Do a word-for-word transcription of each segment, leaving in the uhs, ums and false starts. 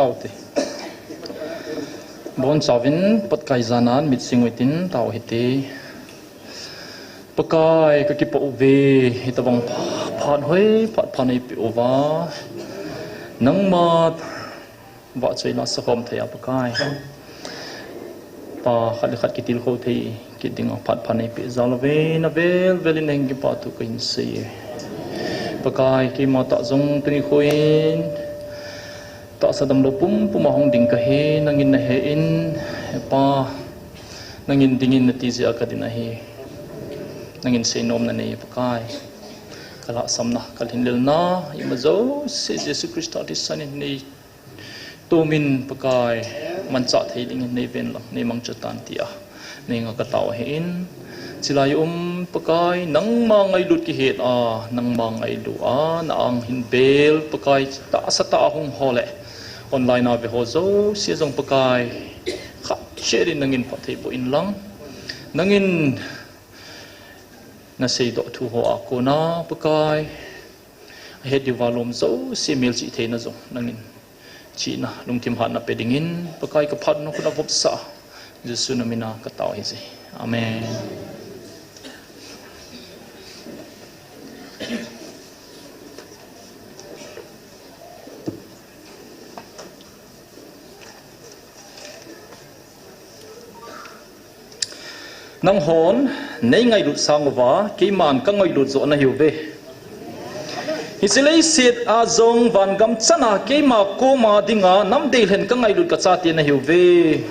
Tao te. Bon chavin patkai janan mit sing uitin tao hite. Pakai ka kipa uve, hitobang pha-, phan hoi, phat phan ei pe uva. Nangma vahchoi la sakhom thei a Pakai. Pa khat le khat kitilkhou thei kit dinga phat phan ei pe jal uve, na vel vel in hing kipa thu kahin sei e. Pakai keima tah jong tuni khoin tahsa damlou pumpum a hung ding kahi, nangin nahe in, Pa, nangin dingin nati jeh a kadin ahi. Nangin seinom nanei Pakai. Ka lhahsamna, ka lhinlelna, ima jouse Jesu Christa thisan in nei tomin Pakai, manchah thei dingin nei ven lang, nei mangcha tan tia nei nga ka tao ahi in. Chilai um Pakai, nangma ngailut kihet a, nangma ngailu a, na ang hin bel Pakai, tahsa tah a hung ho le online a ve ho jouse jong Pakai, khat cheh din nangin phatthei boh in lang. Nangin na seidoh thu ho a kona Pakai, ahet diuva lom jouse melchih theina jong nangin chihna, lungthim hatna pe dingin Pakai ka phat nung khut a vopsah Jesu na mina ka tao ahi je. Amen. Nanghon nei ngailut sang uva, keiman ka ngailut joh nahiuve. Hiche leiset a jong vangam chana keima koma dinga nam deilhen ka ngailut ka chate nahiuve.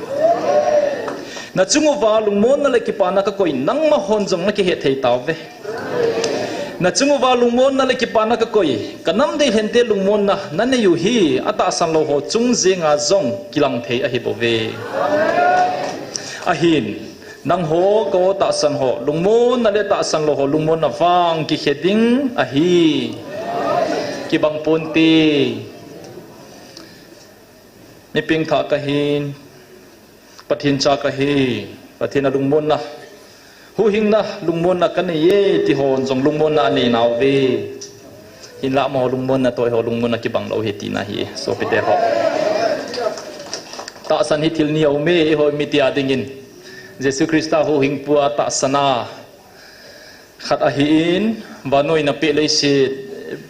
Na chung uva lungmonna le kipana ka koi, nangma hon jong na kihet thei tauve. Na chung uva lungmonna le kipana ka koi, ka nam deilhen te lungmonna na nei u hi, atahsan lou ho chung jenga jong kilang thei ahi bouve. Ahin, nangho ka o tahsan ho, lungmonna le tahsan lou ho, lungmonna vang kikhe ding ahi. Kibang ponte. Mi pengthah kahin, Pathen cha kahi, Pathen a lungmonna, huhhingna lungmonna ka nei e, ti hon jong lungmonna anei nauve. Hinlah amaho lungmonna toh eiho lungmonna kibang lou ahi tina ahi, sopite ho. Tahsan hi thil ni aume, eiho mite a dingin. Jesu Christa huhhingpu a tahsan a khat ahin, vannoi napeh leiset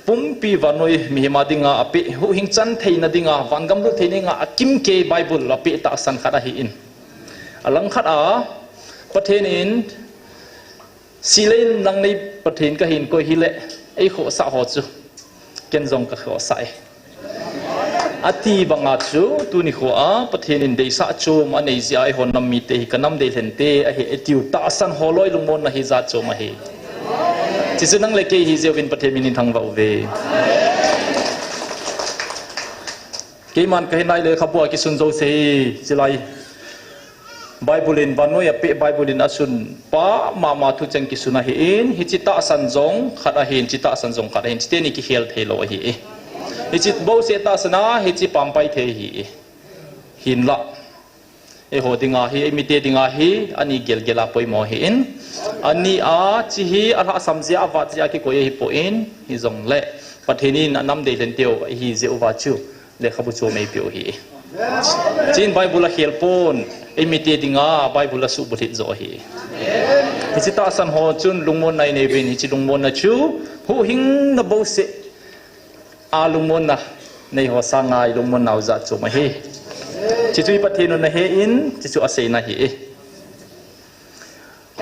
pumpi vannoi mihem a dinga apeh, huhhing chan theina dinga, vangam lut theina dinga, akimkei Bible apeh tahsan khat ahin. Alangkhat a, Pathen in, sih le nang nei Pathen kahin koi hile, eikhohsah ho chu, ken jong kakhohsah e. Ati banga chu, tuni khoa, Pathen in deisah chom anei jeh a, eihon nam mite hi ka nam deilhen te ahi, etiu tahsan holoi lungmonna hi jat chom ahi. Chuchu nang le kei hijeuvin Pathen min in thangvah uve. Keiman kahin nai lekhabua kisun jouse hi, chilai. Bible in, vannoi apeh Bible in asun pa mama thucheng kisun ahin, hiche tahsan jong khat ahin, hiche tahsan jong khat ahin, hiche teni kikhel theilou ahi e. Hiche bouseh tahsan a, hiche pampai thei ahi e. Hinlah. Eiho dinga hi, eimite dinga hi, ani gelgel a poimo ahin. Ani a, hiche hi, alhahsam jeh a, avat jeh a kikoi ahipoi, hijongle. Pathen in anam deilhen teu, ahi jeh uva chu. Lekhabu chom eipeh u ahi. Chuin Bible akhel pon, eimite dinga Bible asuhbulhit joh ahi. Hiche tahsan ho chun lungmonna inei uvin, hiche lungmonna chu huhhingna bouseh a lungmonna neiho sanga ilungmonnau jat chom ahi. Chuchu hi Pathen in ahe in, chuchu aseina ahi.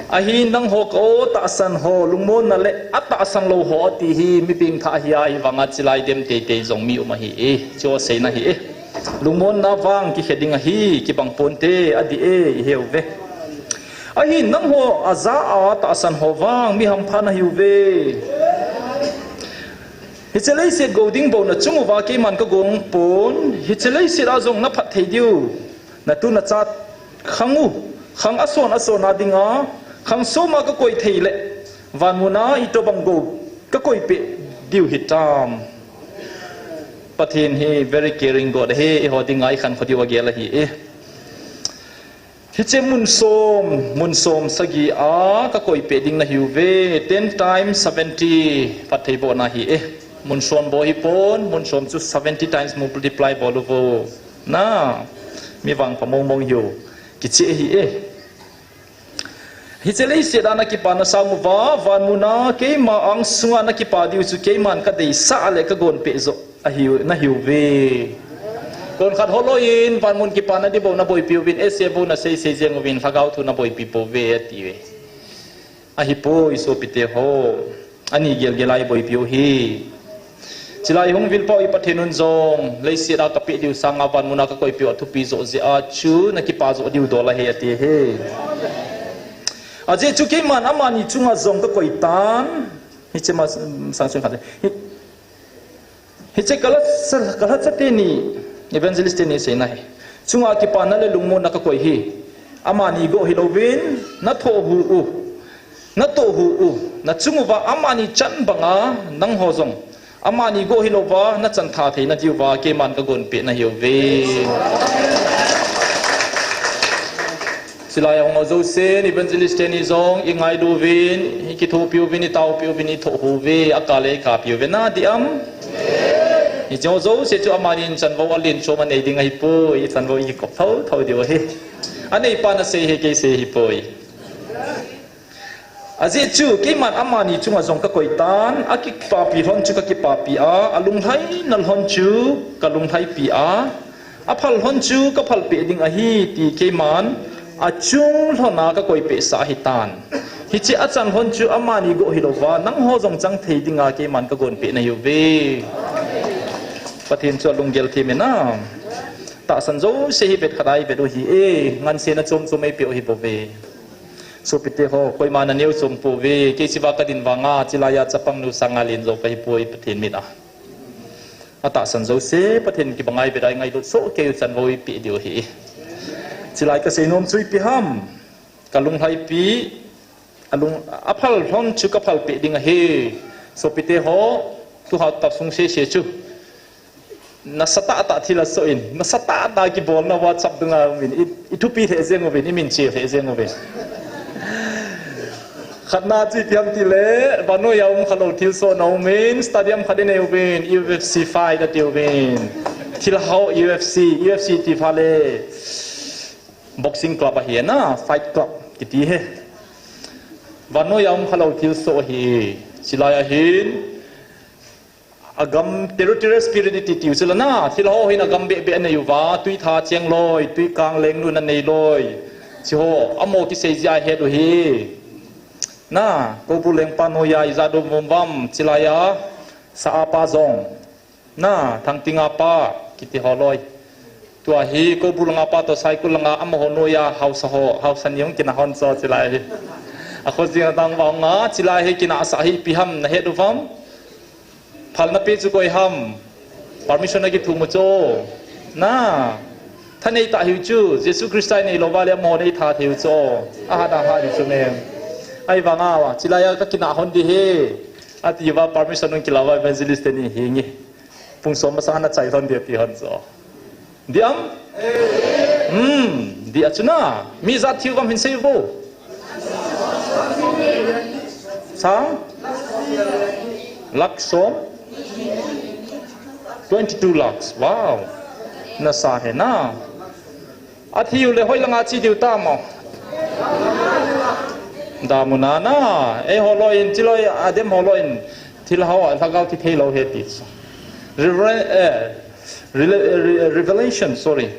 Ahin nangho ka o tahsan ho, lungmonna le atahsan lou ho ati hi, mi pengthah ahi a, ahivanga chilai dem teitei jong mi um ahi e, chu aseina ahi e. Lungmonna vang kikhe ding ahi, kibang ponte, adih e, iheuve. Ahin nangho ajah a tahsan ho vang, mi hampha nahiuve. Hiche leiset gou ding bou nachung uva keiman kagong pon, hiche leiset a jong naphat thei diu. Natu nacha khang u, khang ason ason a dinga, khang soma kakoi thei le, vanmuna itobang gou kakoi peh diu hitam. Pathen hi very caring God ahi, eiho dinga ikhankho diu agel ahi e. Hiche mun som, mun som sagi a kakoi peh ding nahiuve, ten times seventy, phattheibohna ahi e. Mun som bou hipon, mun som chu seventy times multiply bol uvo. Na, mi vangpha mong mong hiu. Kiche hi e. Hiche leiset a na kipana sang uva, vanmun a keima angsunga na kipa diu chu keiman ka deisah le ka gonpeh joh ahiu, na hiuve. Konkhat holoi in, vanmun kipana di bou na boipi uvin, ese bou na seisei jeng uvin, lhagao thu na boipi pouve, atiuve. Ahipoi sopite ho. Ani gelgel a i boipiu hi. Chulai hung vilpau i Pathen un jong, leiset a ka peh diu sanga vanmun a ka koipiu a thupi joh jeh a chu na kipa joh diu dol ahi ati hi. Ajeh chu keiman amani chunga jong ka koi tan. Hiche ma sang chung khat. Hi, Hiche ka la, ka lhacha teni, evangelist teni seina hi. Chunga kipana le lungmonna ka koi hi. Amani go hilouvin, na thoh hu u. Na thoh hu u. Na chung uva amani chan banga nangho jong. Amani go hilouva, na chan tha theina diuva, keiman ka gonpeh na hiuve. Chulai a hung ho jousen, evangelist teni jong, i ngailu uvin, i kithopi uvin, i taopi uvin, i thoh hu uve, a kale i kapi uve, na di am? Hiche ho jouse chu amanin chanvou alen chom anei ding ahipoi, i chanvou i kop thotho diu ahi. Aneipan asei hi, kei sei ahipoi. Ajeh chu, keiman amani chunga jong ka koi tan, a kipapi lhon chu ka kipapi a, a lunglhaina lhon chu ka lunglhaipi a, a phal lhon chu ka phalpeh ding ahi, ti keiman a chung lhona ka koipeh sah ahitan. Hiche a chan lhon chu amani go hilouva, nangho jong chang thei dinga keiman ka gonpeh na hiuve. Pathen chu a lunggel them e na. Tahsan jouse hi vet khat a i vet u hi e, ngansena chom chom eipeh u hi bouve. Sopite ho, koima na neo chom pouve, kei chiva ka din vanga, chulai a chapang nu sanga len jou ka hipoi Pathen mit a. Atahsan jouse, Pathen kibang a i vet a i ngailut soh kei u chanvou eipeh diu ahi. Chulai ka seinom chu ipi ham, ka lunglhaipi, a lung, a phal lhon chu ka phalpeh ding ahi. Sopite ho, tu hatah sung sese chu. Nasa tahtah thil asoh in, nasa tahtah kibolna WhatsApp dunga uvin, i, i thupi lheh jeng uvin, i min che lheh jeng uvin. Khatna chu ipi ham tile, vannoi a um khalou thilsohna umin, stadium khat i nei uvin, U F C fight ati uvin. Thilha ho U F C, U F C ti pha le boxing club ahi na, fight club kiti hi. Vannoi a um khalou thilsoh ahi, chulai a hin, A gam territorial spirit i ti tiu chu la na, thil ho hin a gam beh beh a nei uva, tui tha cheng loi, tui kang leng nun a nei loi. Chi ho, amaho kisei jeh a het u hi. Na, Koubul lengpa noiya i ja dom vom vam, chulai a, Sa a pa jong. Na, Thangting a pa, kiti ho loi. Tua hi, Koubul langa pa toh Saikul langa amaho noiya haosa ho, haosa ni hung kinah hon chu chulai hi. A kho jing a dang vang a, chulai hi kinahsah hi ipi ham na het u vam. Phalna pe chu koi ham. Permission a kithum u chu. Na. Thanei tah hiu chu. Jesu Christa i nei lou va le amaho nei tha thei u chu. A hat a hat u chu me. Ahivang a, chulai a ka kinah hon di hi. Ati uva permission hung kila uva evangelist teni hi nge. Pung som masang a na chai hon di ati hon chu. Di am? Hmm, di a chu na. Mi ijat thiu vam hin sei vo. Sang? Lakh som? Twenty-two lakhs. Wow. Nasa he na. A thiu le hoi langa che diu tam o. Damun a na. Eiho loi in, chulai a dem ho loi in. Thil ho a lhagao thi thei lou he ti chu. Rever-, eh, Rele-, eh, Re-, Revelation, sorry.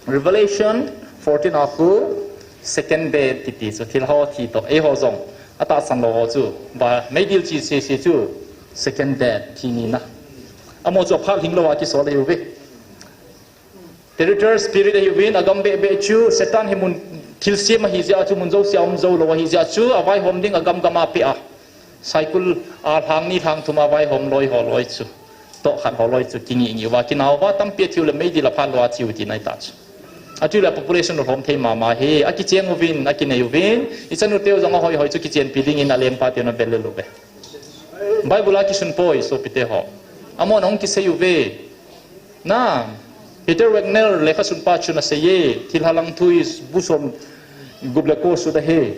Revelation fourteen a khu second death kiti chu thil ho thi toh. Eiho jong atahsan lou ho chu. Ba, meidil che sese chu second death thi ni na. Amaho chu aphal hing lou a kisol ahiu ve. Territorial spirit ahiuvin, a gam beh beh chu, Satan hi mun thilsem ahi jeh a chu mun jouse a um jou lou ahi jeh a chu, a vaihom ding a gam gam a pe a. Saikul a lhang ni lhang thum a vaihom loi ho loi chu. Toh khat ho loi chu, kingi ngi uva, kinau va, tampi a thiu le meidil a phat lou a thiu ti nai ta chu. A thiu le population u lhom thei mama hi, a kicheng uvin, a kinei uvin, i chanu teu jong a hoi hoi chu kichenpi ding in a lengpa teu na bel le lu ve. Bible a kisun poi, sopite ho. Amahon ahung kisei uve. Na, Peter Wagner, lekhasunpa chun asei e, thilha lang thu i bu som gup le ko sut ahi.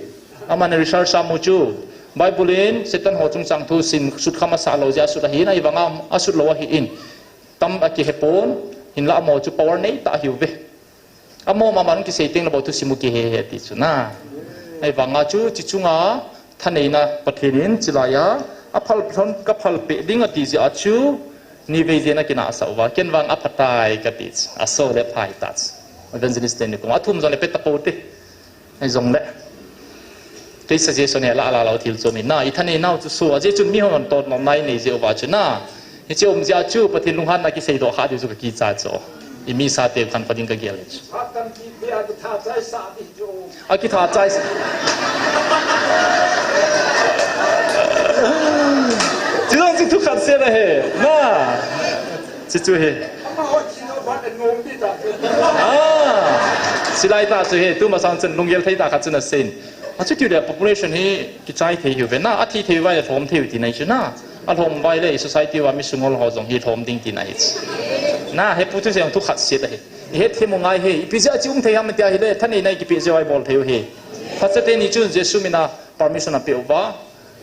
Aman research a mu chu, Bible in Satan ho chungchang thu sin sut kham asah lou jeh a sut ahi, na, ahivang a asut lou ahi in. Tam a kihe pon, Hinlah amaho chu power nei tah ahiuve. Amaho mama hung kisei teng le bou thusim u kihe he ti chu na. Ahivanga chu chi chunga thaneina Pathen in chilai a, aphal lhon kaphal peh ding ati jeh a chu nivei jen akinahsah uva, ken vang aphatai kati chu. Aso le phai ta chu. Evangelist teni kong athum jong le pe tapou te. Ahi jongle, kei suggestion hi ala ala lou thil chu mi na, i thanei nau chu so, ajeh chun mihon totnopna inei jeh uva chu na. Hiche um jeh a chu Pathen lunghanna kiseidoh kha diu chu kakicha chu. I misa te khankho ding kagel chu. Akitha chai sa. Chujong chu thu khat sela he. Na. Chi chu he. Ah, silai ta chu he, tumasang chun lunggel thei ta khat chu nasei in. Achuti le population hi kichai thei hiuve na, athi thei uva le lhom thei u tina hi chu na. Alhom uva le society uva mi sungol ho jong hi lhom ding tina hi chu. Na, hepu thusei jong thu khat sela he. I hetthem u ngai he, ipi jeh a chi um thei ham tia hile, thaneina i kipe jeh uva i bol thei u he. Phacha teni chun Jesu mina permission apeh uva.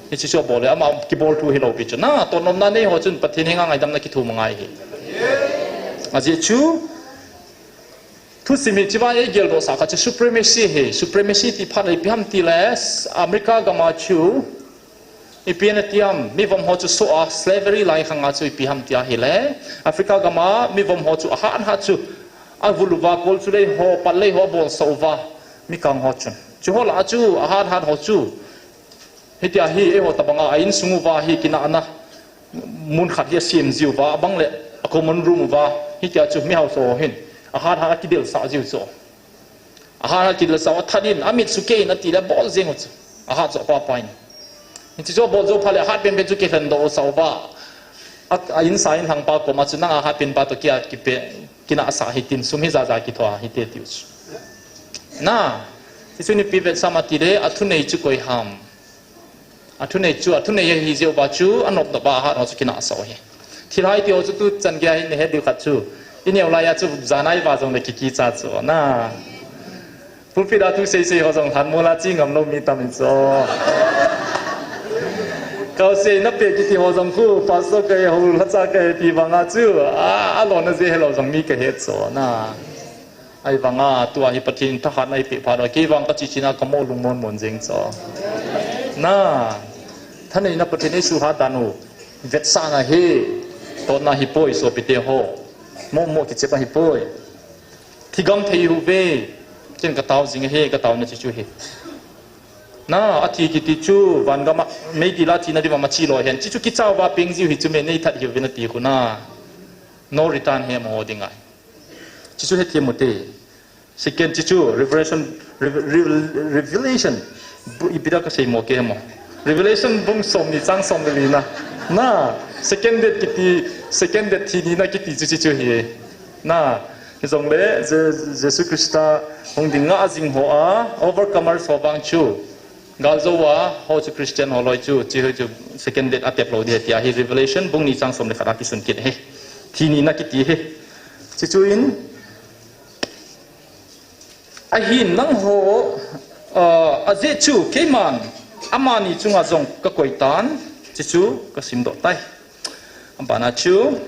Hiche chu abol le, ama kibol thu hilou pi chu. Na, totnopna nei ho chun Pathen henga ngaidamna kithum angai hi. Ajeh chu, thusim hi chiva eigeldoh sah khat chu supremacy hi, supremacy ti phat le ipi ham tile, America gama chu, ipi na ti ham, mivom ho chu soh a, slavery lai khanga chu ipi ham tia hile, Africa gama mivom ho chu ahat hat chu, avul uva, kol chu lei ho, pat lei ho, abol sah uva, mikang ho chun. Chu ho lah a chu, ahat hat ho chu, Hitia hi eiho tabanga a insung uva hi kinahna mun khat hi asem jiuva, abang le a common room uva, hitia chu mi hausa ho hin ahat hat a kidelsah jiu chu. Ahat hat kidelsah a that in, amit sukeh in ati le bol jeng u chu. Ahat jo papa in. Hiche chu abol jou phat le ahat penpen chu kilhendoh sah uva. A, a insa inlhangpa koma chu nang ahat penpa toh kia kipe, kinahsah hitin, sum hi jaja kithoa hite tiu chu. Na, hichu nipi vetsam ati le, athunei chu koi ham. Athunei chu, athunei ahi jeh uva chu, anop nop a ahat ho chu kinahsah u ahi. Thilhai ti ho chu tuchan geiya hi nahet diu khat chu. Ineo laiya chu, jan a iva jongle kikicha chu. Na. Pulpit a thu seisei ho jong lhanmol a che ngam lou mi tam in chu. Kaose na pe kiti ho jong khu, pastor kahi, hou lhacha kahi ti vanga chu. A, alona jeh helou jong mi kahet chu. Na. Ahivanga, tua hi Pathen in thahatna eipeh phat uva, kei vang kache china kamo lungmon mon jeng chu. Na, thaneina Pathen in eisuhat dan u, vetsahna ahi, totna ahipoi, sopite ho. Momo kichep ahipoi. Thigam thei uve, ken katao jing ahi, kataona chu chu hi. Na, athi kiti chu, van gama, meidil a thina dinga machi lou hen, chu chu kicha uva peng jiu hi chu me nei that hiuve nati khu na. No return hi amaho dinga. Chuchu hethem u te. Second, chuchu Revelation, Reve-, Reve-, Revelation, bu-, ipi dia kasei mo ke mo. Revelation bung som ni chang som le li na. Na, second death kiti, second death thi ni na kiti chu chuchu hi. Na, hijongle, Je-, Jesu Christa hung ding nga jing ho a, overcomers ho vang chu. Galjou a, ho chu Christian ho loi chu, chi ho chu second death atep lou ding ahi tia hi Revelation bung ni chang som le khat a kisun kit ahi. Thi ni na kiti ahi. Chuchu in, ahin nangho, ah, ajeh chu keiman amani chunga jong kakoi tan, chuchu kasimdoh tai. Abana chu,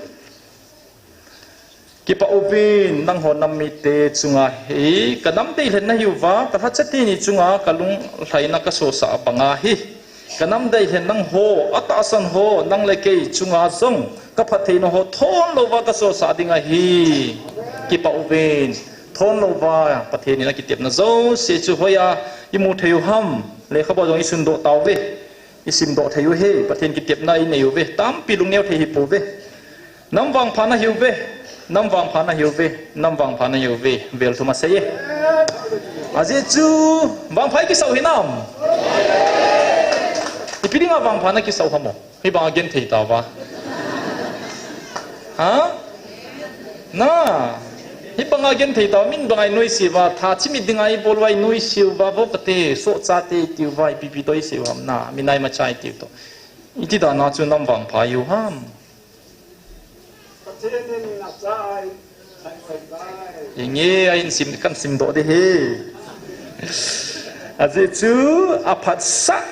Kipah uvin, nangho nam mite chunga hi, kanam deilhen nahiuva, kalhacha teni chunga kalunglhaina kasosah banga hi. Kanam deilhen nangho, atahsan ho, nang le kei chunga jong, kaphattheina ho thon louva kasosah ding ahi. Kipah uvin, thon louva, Pathen in akitepna jouse chu hoiya imu thei u ham, lekhabu jong isundoh tauve. Isimdoh thei u hi, Pathen kitepna inei uve, tampi lungneo thei hipouve. Nam vangpha nahiuve, nam vangpha nahiuve, nam vangpha nahiuve, vel thum asei e. Ajeh chu, vangpha ikisah u hinam? Ipi dinga vangpha nakisah u ham o? Hibanga genthei tauva. Ha? Na. Hibanga genthei tauva, min banga inoise uva, tha chimit dinga ibol uva inoise uva, vo kate, sohchate itiuva, ipi ipi toh isei u ham na, minai machai tiu toh. Iti dana chu nam vangpha ihiu ham? Inge, a insim, kahin simdoh ding ahi. Ajeh chu aphatsah,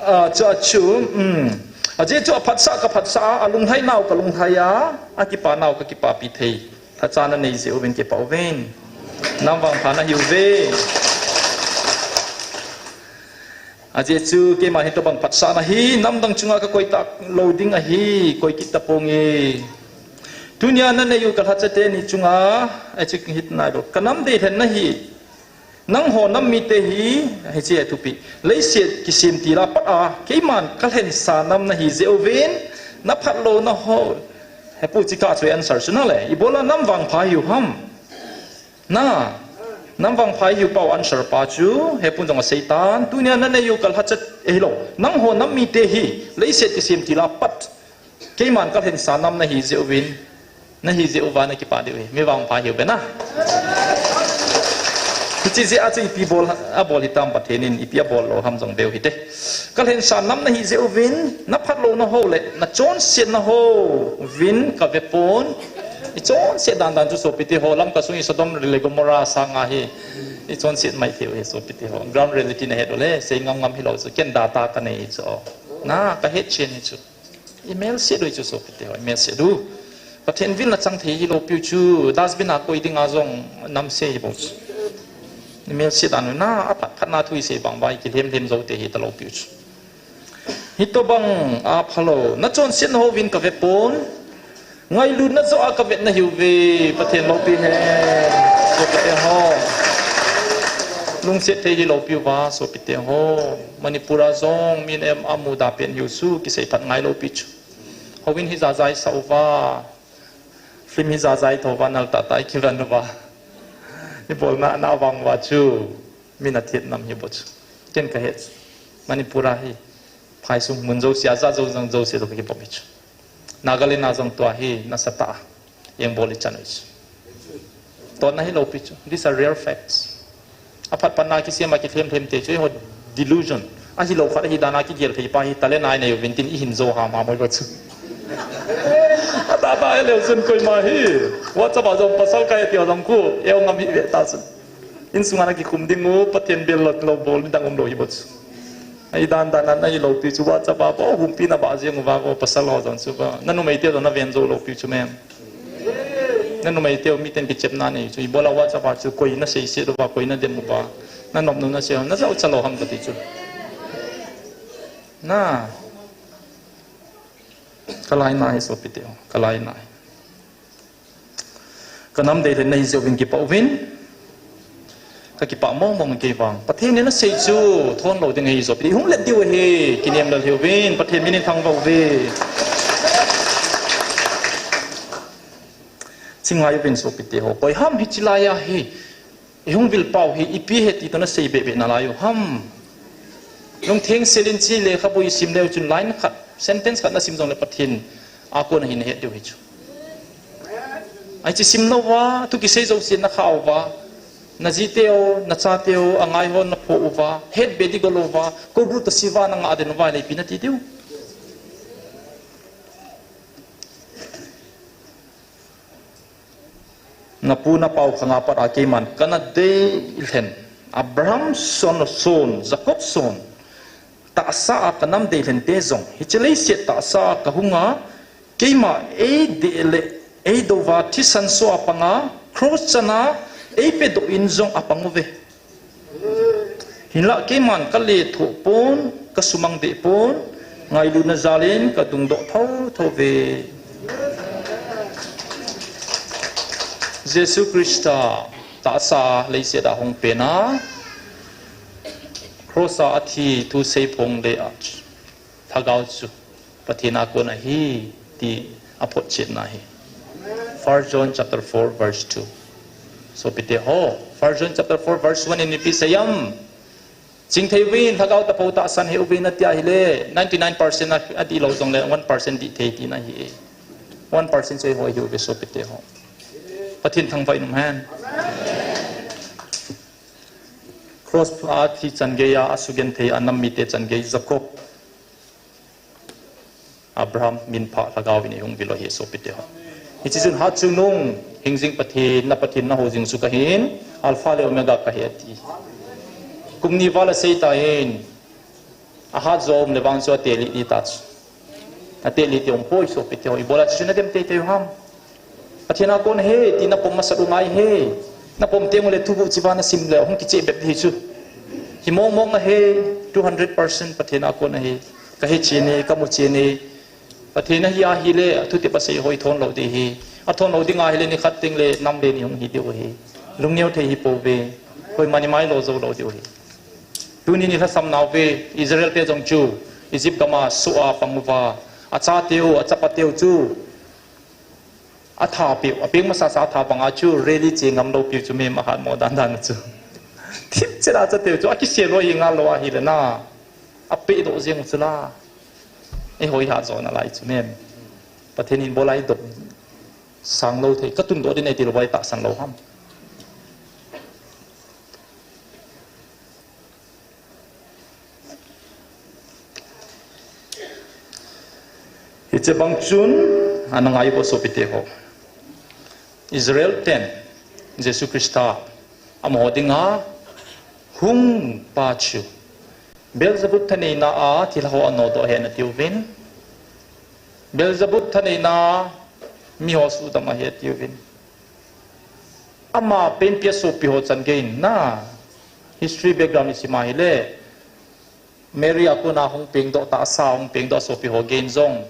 ah, chu, chu, um. Ajeh chu aphatsah kaphatsah a, alunglhai nau kalunglhai a, akipa nau kakipapi thei. Lhacha nanei jeh uvin kipah uvin. Nam vangpha nahiuve. Ajeh chu keima hitobang phatsahna hi namdang chunga kakoi talou ding ahi, koi kit taponge. Tunia nanei u kalhacha teni chunga, achu hit nailou. Kanam deilhenna hi. Nangho nam mite hi, hiche thupi. Leiset kisem tila pat a, keiman kalhensa nam nahi jeh uvin, naphat louna ho. Hepu, hiche kachu answer chu nale. Ibola nam vangpha hiu ham. Na, nam vangpha hiu pau answer pa chu, hepu jong aseitan, tunia nanei u kalhacha, eh, hilou. Nangho nam mite hi, leiset kisem tila pat. Keiman kalhensa nam nahi jeh uvin, nahi jeh uva nakipah diu ahi, mi vangpha hiu be na. Hiche jeh a chu ipi bol, abol hitam Pathen in, ipi abol lou ham jong veu hite. Kalhensa nam nahi jeh uvin, naphat louna ho le, nachonsetna ho uvin kavepon. Ichonset dandan chu sopite ho, Lamka sung hi Sodom le Gomorrah sanga hi. Ichonset mai thei u hi sopite ho. Ground reality nahet u le, sei ngam ngam hilou chu, ken data kanei chu. Na, kahet chen hi chu. Imelse diu chu sopite ho, imelse diu. Pathen vilna chang thei hilou piu chu, dustbin a koi dinga jong namse hi bou chu. Imelse dan u na, aphat phatna thu isei bang uva, ikilhem lhem jou te hitalou piu chu. Hitobang a phalou, nachonsetna ho uvin kavepon, ngailutna joh a kavet nahiuve, Pathen loupi hen, sopite ho. Lungset thei hilou piu va, sopite ho. Manipur a jong min em amuda pen hiu chu, kisei phat ngailou pi chu. Houin hi jajai sa uva. Film hi jajai thouva nal tahtah ikiven uva. Ibolna na vang uva chu. Min athet nam hi bou chu. Ken kahet. Manipur a hi. Phaisung mun jouse a ja jou jang jouse toh kakibom hi chu. Nagaland a jong tua hi nasatah a. Engbol ichan u chu. Totna hilou pi chu. These are real facts. Aphat phatna kisem a kilhem lhem te chu, eiho delusion. Ahilou khat ahi dan a kigel thei pa hi talent a inei uvin tin ihin jou ham ham oi bou chu. Atah tah a leu chun koima hi. WhatsApp a jong pasal kahe tia jong khu, eu ngam hi ve ta chu. Insung a nakikhum ding u, Pathen bel lou, lou bol ding dang umlou hi bou chu. Ahi dan dan a nahilou pi chu WhatsApp a bou humpi nabah jeng uva bou pasal ho jong chu bou. Nanumei te jong naven jou lou pi chu mem. Nanumei teu miten kichepna nei chu, ibola WhatsApp a chu koi nasei set uva, koi nadem uva, nanop nu nasei, najao cha lou ham kati chu. Na. Kalai nai sopite ho, kalai nai. Kanam deilhenna hi jeh uvin kipah uvin. Kakipah mong mong kei vang. Pathen in asei chu, thon lou ding ahi sopite. Hung let diu ahi, kinem lel hiuvin, Pathen min in thangvah uve. Chingaiuvin sopite ho, koi ham hiche lai a hi, ihung vil pau hi, ipi ahi ti toh nasei beh beh nalai u ham. Lungtheng sel in hiche lekhabu isim leu chun line khat, sentence khat nasim jongle Pathen a kon ahi nahet diu hi chu. Hiche sim louva, thu kisei jouse nakha uva, naji teu, nacha teu, angai ho naphoh uva, het beh ding go louva, kobru toh siva nangah den uva le ipi nati diu. Napu napau khanga pat a keiman kana deilhen, Abraham son, son, Jacob son, tahsa a kanam deilhen te jong, hiche leiset tahsa a kahunga, keima eideh le eidouva thisan so a panga, cross chana eipedoh in jong apang uve. Hinlah keiman kalethoh pon, kasumang deh pon, ngailutna jal in kadungdoh thotho uve. Jesu Christa tahsa leiset a hung pen a, cross a athi thu seiphong le a, lhagao chu Pathen a kon ahi ti aphotchetna ahi. First John chapter four verse two. Sopite ho, First John chapter four verse one in ipi asei em? Chingthei uvin, lhagao tapou tahsan hih uvin ati ahile, ninety-nine percent a, adih lou jongle, one percent dih thei tina ahi. One percent chu eiho hiuve sopite ho. Pathen thangvah in um hen. Cross a thi chan gei a, asugenthei a nam mite chan gei, Jacob. Abraham minphah lhagao in eihung vil u ahi sopite ho. Hiche chun Hatchungnung, hingjing Pathen, na Pathen nahou jing chu kahin, Alpha le Omega kahi ati. Kum ni val asei tan, ahat jo um le vang chu atelih ding ta chu. Atelih te um poi sopite ho, ibola chu nadem teitei u ham. Pathen a kon ahi, ti napom masat u ngai ahi. Napom teng ule thuguh chiva nasim le hung kicheh bep hi chu. Hi mong mong ahi, two hundred percent Pathen a kon ahi. Kahe chen e, kamu chen e. Pathen ahi ahile, athu tep asei hoi thon lou ding ahi. Athon lou ding ahile nikhat teng le nam le ni hung hi diu ahi. Lungneo thei hi pouve. Koima ni mai lo jou lou diu ahi. Tuni ni lhasam nauve, Israel te jong chu, Egypt gam a soh a pang uva. Achateu, achapateu chu. Atha piu, apeng masa sa atha banga chu, rally che ngam lou piu chu, mi mahat mo dan dan chu. Thip chela chateu chu, akisel lou hi ngal lou ahile na. Apeh doh jeng u chu la. Eihoi ha jo nalai chu mem. Pathen in bolai doh. Sang lou thei, katun doh ding nei ti lou vai tahsan lou ham. Hiche bang chun, ana ngai uvo sopite ho. Israel ten, Jesu Christa, amaho dinga, hung pa chu. Beelzebub thaneina a thilha ho anodoh ahi atiuvin. Beelzebub thaneina miho sudam ahi atiuvin. Ama penpi a sopi ho chan gei in na. History background isim a hile. Mary a kona hung pengdoh tahsa, hung pengdoh sopi ho gei in jong.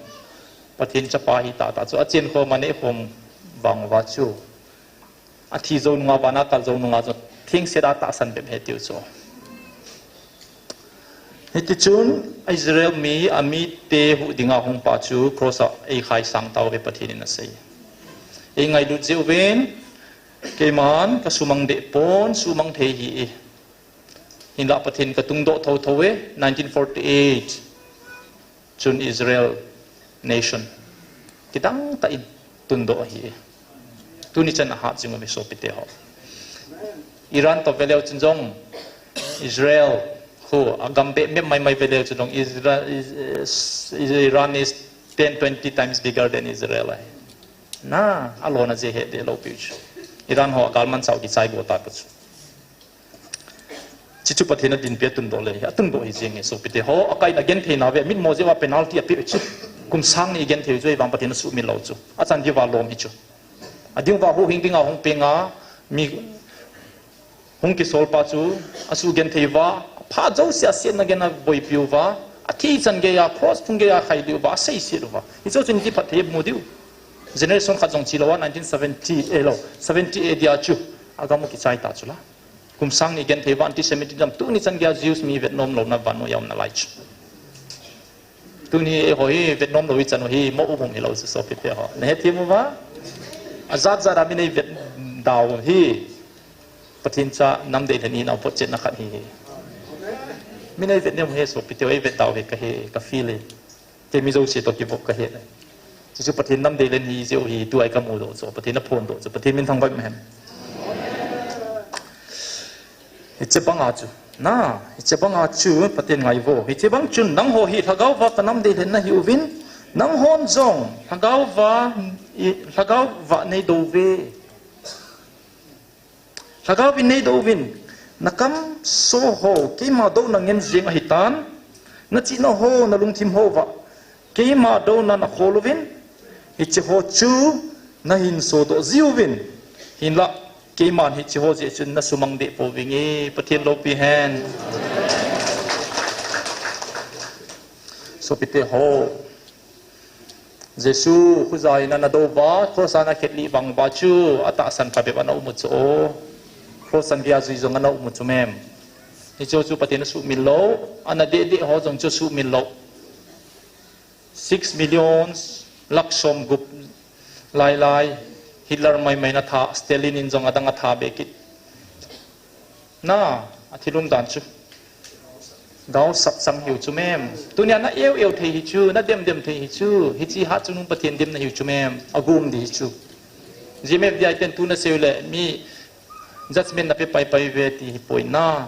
Pathen chapa ahi tah tah chu. Achen khom aneh khom vang uva chu. Athi jou nunga, vana kal jou nunga chu thengset a tahsan bep ahi tiu chu. Hiti chun Israel mi, amite huh dinga hung pa chu cross a eikhai sang tauve Pathen in asei. Eingailut jeh uvin, keiman kasumang deh pon, sumang thei hih. Hinlah Pathen katungdoh thotho e, nineteen forty-eight. Chun Israel nation kidang tah in tundoh ahi. Tuni chan ahat jing uve sopite ho. Iran toh veleu chun jong Israel khu agam beh mep maimai veleu chun jong Israel, is, is, Iran is ten, twenty times bigger than Israel ahi. Na, alona jeh he de lou piu chu. Iran ho agalmanchah u kichai go ta ka chu. Chuchu Pathen a dinpi a tundoh le hi, atundoh hi jeng e sopite ho, akaina genthei nauve, mitmo jeh uva penalty apeh chu. Kum sang ni genthei chu, ahivang Pathen asuhmil lou chu. Achan diuva lom hi chu. Ading uva huhhing dinga hung penga, mi hung kisol pa chu, asuh genthei uva, phat jouse a setna gei in aboipi uva, athi chan gei a, cross phung gei a khai diu uva, aseiset uva. Hichu chun kiphat thei mu diu. Generation khat jong chi lou a, nineteen seventy, eh lou, seventy A D a chu, agam u kichai ta chu la. Kum sang ni genthei uva antisemitism tuni chan geiya Jews mi vetnom louna vannoi a um nalai chu. Tuni eiho hi vetnom lou ichan u hi mo u um hilou chu sopite ho. Nahethem uva? Ajat jat a min eivet dau hi. Pathen cha namdei lheh ni nau photchetna khat hi hi. Min eivet nem u hi sopite ho eivet dau hi kahe, ka feel e. Kei mi jouse toh kivop kahe le. Chuchu Pathen namdei lheh hi jeh u hi tua kamu doh chu. Pathen aphondoh chu. Pathen min thangvah hen. Hiche banga chu. Na, hiche banga chu Pathen ngaivo. Hiche bang chun nangho hi lhagao va kanamdei lheh nahiuvin. Nanghon jong lhagao va, i, lhagao va neidoh uve. Lhagao vin neidoh uvin, nakamso ho, keima douna ngen jeng ahitan, nachihna ho, nalungthim ho uva, keima douna nakhol uvin, hiche ho chu nahin sodoh jiuvin, hinlah, keiman hiche ho jeh chun nasumang deh pouvinge, Pathen loupi hen. Sopite ho. Jesu khuja in ana dou uva, cross a ana khetlih vang uva chu, atahsan phabep ana um u chu o. Cross chan geiya jui jong ana um u chu mem. Hichu chu Pathen asuhmil lou, ana deh deh ho jong chu asuhmil lou. Six millions, lakh somgup lai lai, Hitler maimai in atha, Stalin in jong adang atha be kit. Na, athilum dan chu. Gaosap chang hiu chu mem. Tunia na eu eu thei hi chu, na dem dem thei hi chu. Hiche hat chungnung Pathen dem nahiu chu mem. Agum ding hi chu. G M F D I ten tu nasei u le, mi judgment nape pai pai uve ti hi poi na.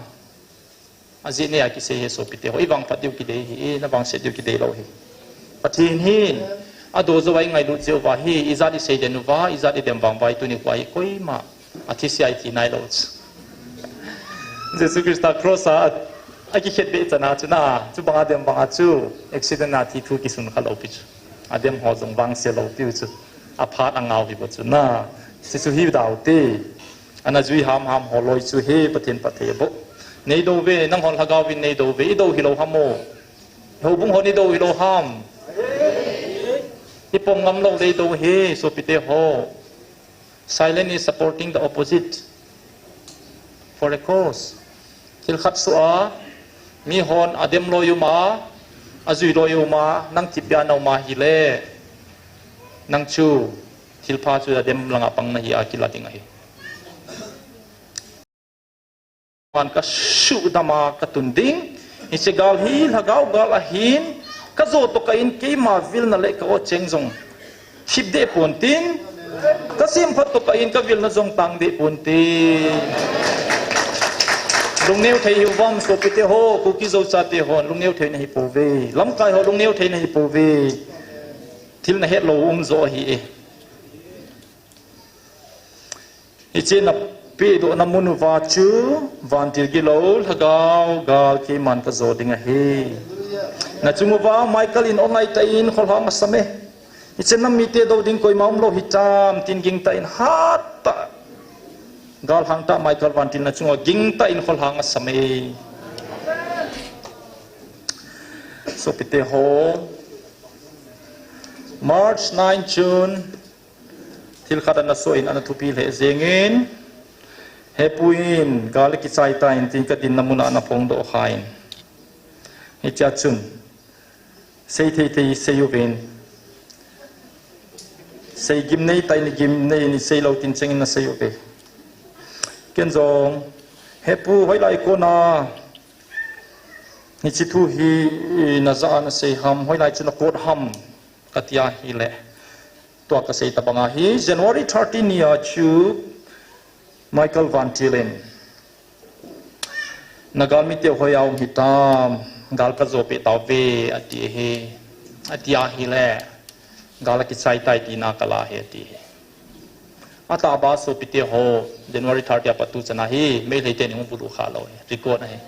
Ajeh nei a kisei hi sopite ho. Ivangphat diu kidei hi, navangset diu kidei lou hi. Pathen hin, adoh jou a ingailut jeh uva hi, ijat isei den uva, ijat idem vang uva hi, tuni kho hi koima. Athi sia ithi nailou chu. Jesu Christa cross a, akikhet beh chan a chu na, chubanga dem banga chu, accident a thi thu kisun kha lou pi chu. Adem ho jong vangse lou piu chu. Aphat angau hi bou chu na. Sisu hi dau te. Ana jui ham ham ho loi chu he Pathen phatthei bou. Nei do ve, nang hon lhagao vin nei do ve, i do hi lo ham o. Houbung hon i do hi lo ham. I pom ngam lo lei do he, sopite ho. Silence is supporting the opposite. For a cause. Thil khat sua, mi hon adem lo yuma, ajui lo yuma, nang thipia na uma hile. Nang chu, thil pha chu adem langa pang na hi a kila ding ahi. Man ka sudama ka tun ding. Hiche gal hi lhagao gal ahin, ka jo to ka in keima vilna le ka o cheng jong. Khip de pon tin, ka sim phat to ka in ka vilna jong tang de pon tin. Lungneo thei hiu vam sopite ho, Kuki Zo chate hon, lungneo thei na hi pou ve. Lamkai ho lungneo thei na hi pou ve. Thil na het lo um jo hi e. Hiche na pe do na mun uva chu, vantil gilou, lhagao gal keiman ka jo ding ahi. Na chung uva, Michael in o ngai ta in, kholhang asam e. Hiche nam mite do ding koima um lo hitam, tin ging ta in hat ta. Gal hang ta Michael vantil na chung uva ging ta in kholhang asam e. Sopite ho. March nine June. Thil khat ana so in ana thupi lheh jeng in. Hepu in, gal kichai ta in tin ka dinna mun a ana phong do kha in. Hichea chun. Sei thei thei sei uvin. Sei gim nei tai ni gim nei ni sei lo tin cheng in na sei uve. Ken jong, hepu hoilai kona. Hiche thu hi na ja na sei ham, hoilai chu na kot ham. Ka tia hile. Tua ka sei ta banga hi, January thirteen ni a chu Michael Van Tilin. Na gal mite hoi a um hitam, gal ka jo pe tau ve, ati hi. Ati ahile, gal a kichai tai tina ka la hi, ati hi. Ata ba sopite ho, January thirty a pat tu chana hi, Meitei te ni hung bulu kha lo hi, record ahi.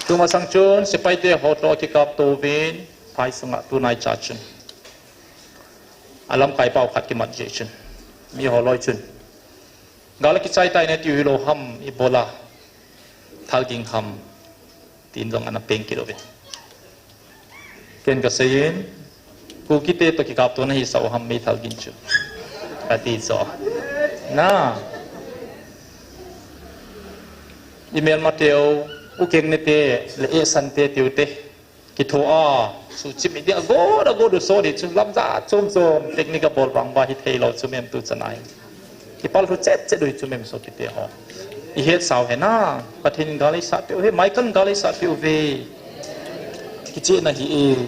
Tuma sang chun, sepai te ho to kikap to vin, phai sunga tunai cha chun. A lamkai pau khat kimat je chun. Mi ho loi chun. Gal a kichai tai na tiu hi lo ham i bola. Thal ging ham. Tin jong ana peng kit uvin. Ken ka seiyin. Kuki te to kikap to na hi sao ham mi thal ging chu. Ka ti so. Na. I mel ma teu. U keng ne te. Le e san te tiu te. Kitho a, suchim i ding a god, a god u so di chu lam ja chom chom, technique a bol vang ba hi thei lo chu mem tu chanai. Kipal thu chet chet u hi chu mem sopite ho. I het sao he na, Pathen in gal ei sa piu he, Michael in gal ei sa piu ve. Kicheh na hi e.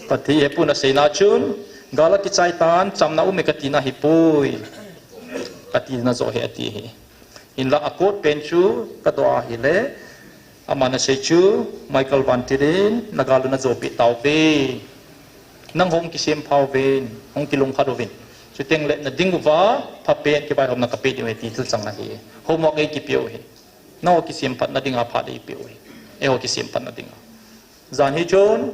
Pathen hepu na seina chun, gal a kichai tan, chamna um e ka tina hi poi. Ka tina jo he ati hi. Hinla a kot pen chu, ka do a hile, ama na sei chu, Michael Van Tilin, na gal u na jo pi tau ve. Nang hung kisem phau vin, hung kilungkhat uvin. Chuteng le na ding uva, pha pen kibai hom na ka pe ding u he ti thil chang na hi. Homework ei kipiu hi. Na ho kisem phat na ding a phat ei piu hi. Ei ho kisem phat na ding a. Jan hi chun,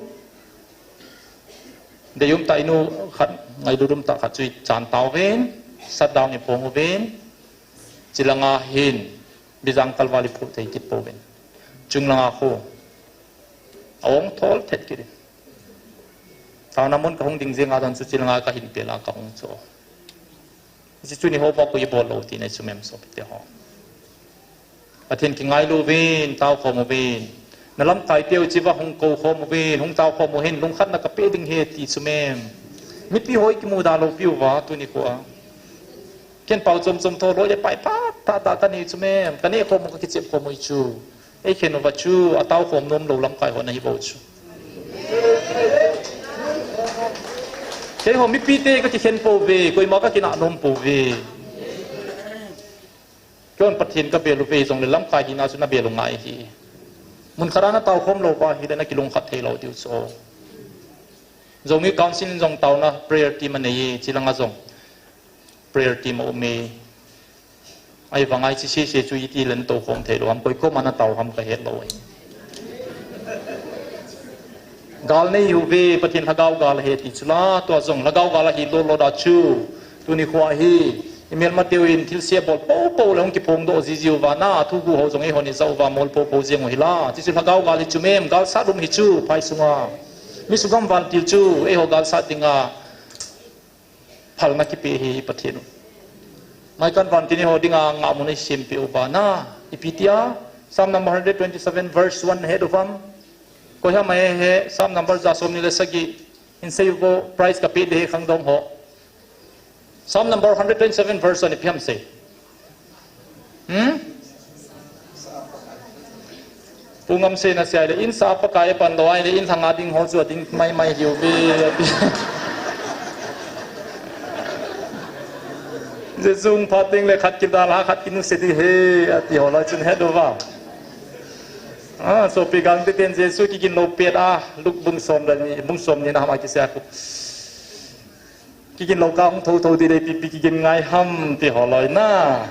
Dei um ta inu khat, ngailut um ta khat chu i chan tau vin, shutdown i phong uvin, chilanga hin, Bijang kalval i phu thei kit pouvin. Chunglanga khu, a ong thol thet kit in. Taona mun ka hung ding jing a don chu chilanga ka hin pela ka hung cho. Hiche chu ni ho ba ku i bol lo ti nei chu mem sopite ho. Pathen kingailu vin, tao khom uvin. Na lamkai teu chiva hung kou khom uvin, hung tao khom u hin, lungkhat na ka pe ding he ti chu mem. Mipi hoi kimu da lo piu va, tuni khu a. Ken pau chom chom tho loi le pai pha, tha ta ka ni chu mem. Ka ne khom u ka kichep khom u chu. Ei khen uva chu, a tao khom nom lo lamkai ho na hi bou chu. Kei ho mipi te ka kikhen pou ve, koima ka kina nom pou ve. Kei hon Pathen ka bel u ve jong le lamkai hina chu na bel u ngai hi. Mun khat a na tao khom lo va hile na kilungkhat thei lo diu chu. Zomi Council in jong taona prayer team a nei e, chilanga jong prayer team a um e. Ahivanga hiche sese chu iti le na tou khom thei lo ham, koi koma na tao ham ka het lo e. Gal nei uve, Pathen lhagao gal ahi ti chu la, tua jong lhagao gal ahi lou lou da chu. Tuni khoa hi, i melmateu in thilse bol popo le hung kiphongdoh jiji uva na, thugu ho jong eihon ija uva mol popo jeng u hi la. Ti chu lhagao gal hi chu mem, gal sat um hi chu, phai sunga. Mi sugam vantil chu, eiho gal sat dinga. Phalna kipe hi i Pathen u. Maikan vantil ho dinga ngahmun eisempeh uva na. Ipi tia, Psalm number hundred twenty-seven verse one het uvem. Koi ham ahe, Psalm number ja som ni le sagi. Hin sei uvo, prize kapeh ding ahi khangdong ho. Psalm number hundred twenty-seven verse one ipi ham sei. Hmm? Pu Ngamsei in asei le, insa Pakai apan lou ahile, in lhanga ding ho chu ading maimai hiuve, ati. Jesu hung phat teng le khat kidalha, khat kinusia ding ahi, ati ho lai chun het uva. Ah, sopi gangte ten Jesu kigin lou pet a, Luke bung som le ni, bung som ni na ham a kisei a khu. Kigin lou kah hung thotho ding le ipi ipi kigin ngai ham ti ho loi na.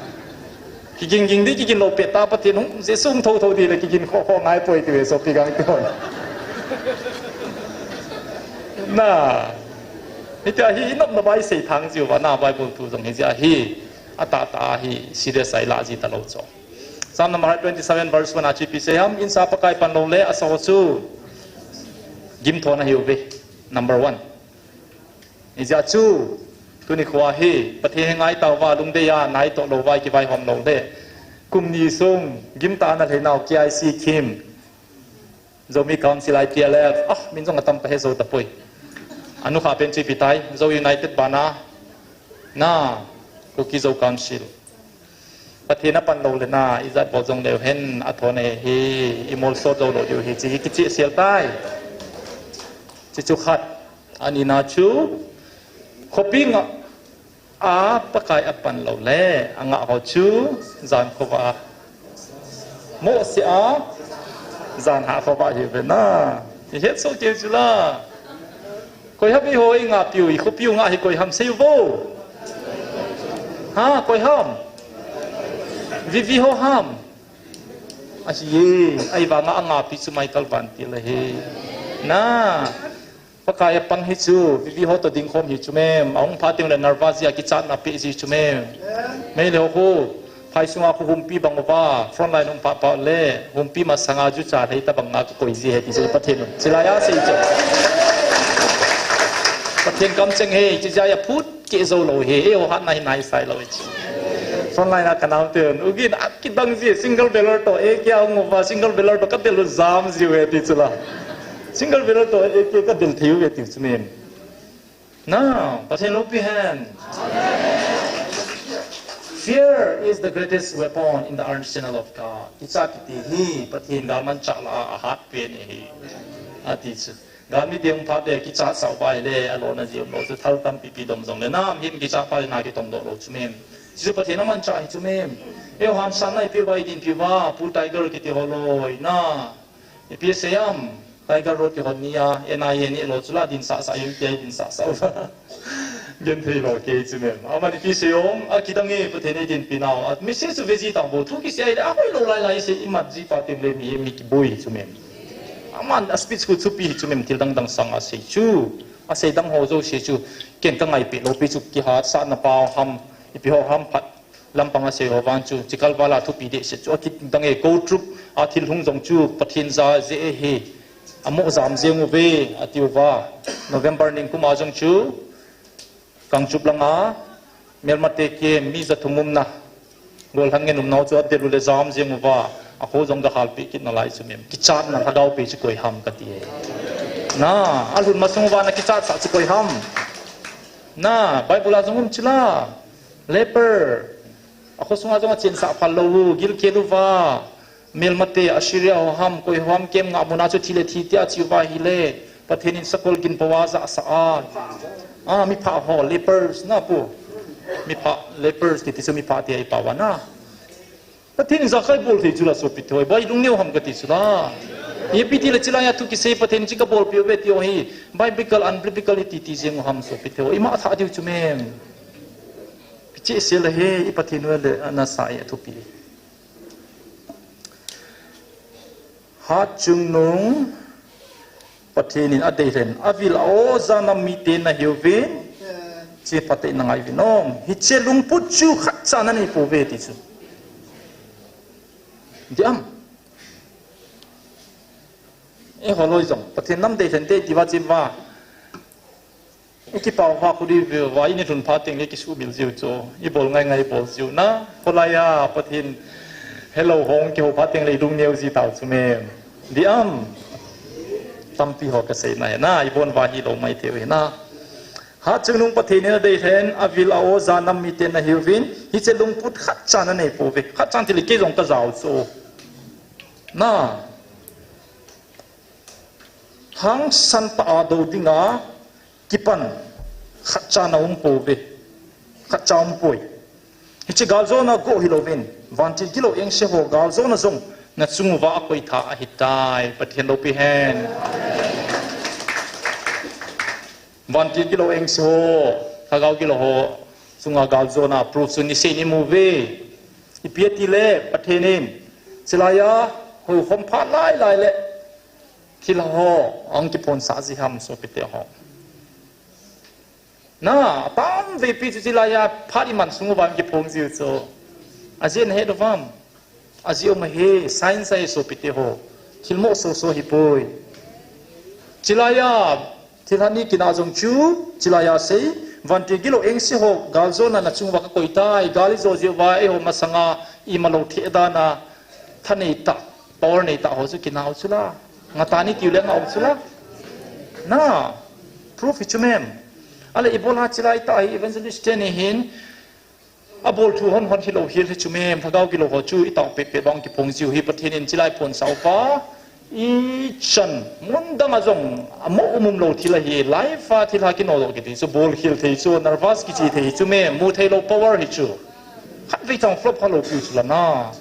Kigin ging ding kigin lou pet ta Pathen hung Jesu hung thotho ding le kigin kho kho ngai poi ti ve sopi gangte ho. Na. Hitia hi i nopna bai sei thang jiu va na Bible thu jong hi jia hi. Atah tah hi serious a i lah ji talou chu. Psalm number twenty-seven verse one a chu ipi sei ham, insa Pakai pan lou le asa ho chu gimthon ahiuve. Number one. Hijeh chun, tuni khoa hi, Pathen hi ngai tauva, lungdei a, nai toh louva, i kivaihom lou le. Kum ni sung, gimtah a na lhei nau K I C Kim. Zomi Council I T L F, ah, min jong atam kahe jou tapoi. Anu kha pen chu ipi tai, Zo United bana. Na, Kuki Zo Council. Pathen apan lou le na, ijat bol jong leu hen, athon ahi, i molso jou lou diu ahi, chi hi kichehsel tai. Chi chu khat, ani na chu, khopi ngah a Pakai apan lou le, angah ho chu, jan khovah a. Mohseh a, jan hah khovah ahiuve na. I het soh kei chu la. Koi ham eiho i ngahpiu, i khopiu ngah hi koi ham sei uvo. Ha, koi ham. Vivi ho ham. Ahi e, ahivanga angahpi chu Michael Vantil ahi. Na, Pakai apang hi chu, Vivi ho toh dingkhom hi chu mem, ahung phat teng le nervous jeh a kichatna pe ji chu mem. Meilhei ho khu, phai sunga khu humpi bang uva, frontline hung pha pha le, humpi masanga jucha lhei tabang a kakoi ji ahi ti chu Pathen un. Chilai a sei chu. Pathen kamcheng ahi, chijeh a phut keh jou lou ahi, eiho hatna hi naisai lou ahi. Frontline a kanam ten, ugin akidang ji, single barrel toh, A K a hung uva, single barrel toh kadel u jam jiu ahi ti chu la. Single barrel toh, A K kadel thei u ahi ti chu mem. Now, Pathen loupi hen. Fear is the greatest weapon in the arsenal of God. Kichat kiti hi, Pathen galmanchah lah a ahat pen ahi. Ati chu. Galmi te hung phat le kichat sah uva ahile, alona jeh um lou chu thal tampi pi dom jong le nam hin kichat phat le na kitong doh lou chu mem. Chu Pathen amanchah hi chu mem. Eiho hansanna ipi uva idinpi uva, Pu Tiger kiti ho loi na. Ipi sei am, Tiger Road kihon ni a, N I A ni lou chu la dinsah sah hi, ipi a dinsah sah uva. Genthei lou kei chu mem. Aman ipi sei am, akidang e Pathen eidinpi nau. A message chu ve ji tang bou, thu kisei ahile, ahoi lou lai lai sei, imat ji pa teng le mihem hi kiboi chu mem. Aman a speech khu thupi hi chu mem, thil dang dang sang a sei chu. Asei dang ho jouse chu. Ken kangaipeh lou pi chu kihatsahna pa ham, ipi ho ham phat lampang asei ho vang chu. Chikal val a thupi dehset chu. Akidang e, kou trup a thil hung jong chu. Pathen ja jeh ahi. Amoh jam jeng uve, ati uva. November ningkum a jong chu. Kangchup langa, melmate kem, mi jathum umna, golhang ngen umnau chu adel u le jam jeng uva, akho jong gahalpeh kit nalai chu mem. Kichatna lhagao pe chu koi ham kati e. Na, alhun masang uva na kichatsah chu koi ham. Na, Bible a jong um chu la. Leper. Akho sunga jong achensah phal lou u, gilkel uva. Melmate, Assyria ho ham, koi ho ham, kem ngah muna chu thi le thi tia chi uva ahile, Pathen in sakol gin poa jahsah a. Ah, miphah ho, lepers na pu. Miphah, lepers kiti chu miphah tia ipao va na. Pathen in jakai bol thei chu la sopite ho, bai lungneo ham kati chu la. Ipi ti le chilai a thu kisei Pathen in chi kabol peh uve ti ho hi, biblical, unbiblical iti ti jeng u ham sopite ho, ima thah diu chu mem. Kichehsel ahi, i Pathen u le anasa e athupi. Hatchungnung Pathen in adei lhen, avil a-o ja nam mite nahiuvin, hiche phatah in nangai uvin o. Hiche lungput chu khatcha nanei pouve ti chu. Diam. Eiho loi jong, Pathen nam dei lhen te ti uva chu uva. Ikipah uva, khuti uva, ini lhun phat teng le kisumil jiu chu. Ibol ngai ngai bol jiu na. Kholai a, Pathen helou hung kihou phat teng le ilung neo ji tau chu mem. Diam. Tampi ho kasei na hi na, ibon uva hilou mai thei u hi na. Hatchungnung Pathen in adei lhen, avil a-o ja nam mite nahiuvin, hiche lungput khatcha nanei pouve. Khatcha ti le kei jong kajao chu. Na. Hangsan tah a dou dinga kipan khatcha na um pouve. Khatcha um poi. Hiche galjona go hilouvin, vantil gilou engse ho galjona jong nachung uva akoitha ahitai. Pathen loupi hen. Vantil gilou engse ho, lhagao gilou ho chunga galjona proof chu niseh in imu uve. Ipi ati le, Pathen in, chulai a houkhom phat lai lai le thilha ho ahung kiphonsah ji ham sopite ho. Na, atam veipi chu chulai a phat iman sung uva ahung kiphong jiu chu. Ajeh nahet uvam? Ajeh um ahi, science ahi sopite ho. Thil mo soso ahipoi. Chulai a, thilha ni kin a jong chu, chulai a sei, vantil gilou engse ho galjona nachung uva kakoitai, gal ijo jeh uva, eiho masanga imalou thei dan a, thanei tah, power nei tah ho chu kinau chula. Ngatan itiu le ngau chula. Na, proof hi chu mem. Ale ibola chulai tah hi evangelist teni hin, abol thu hon hon hilou hel hi chu mem, lhagao gilou ho chu itao peh peh bang kiphong jiu hi Pathen in chulai phonsah uva. Ichan, mun dang a jong, amo um um lou thil ahi, life a thilha kino lou kiti chu, bol khel thei chu, nervous kichi thei chu mem, mu theilou power hi chu. Khatvei chang flop khalou piu chu la na.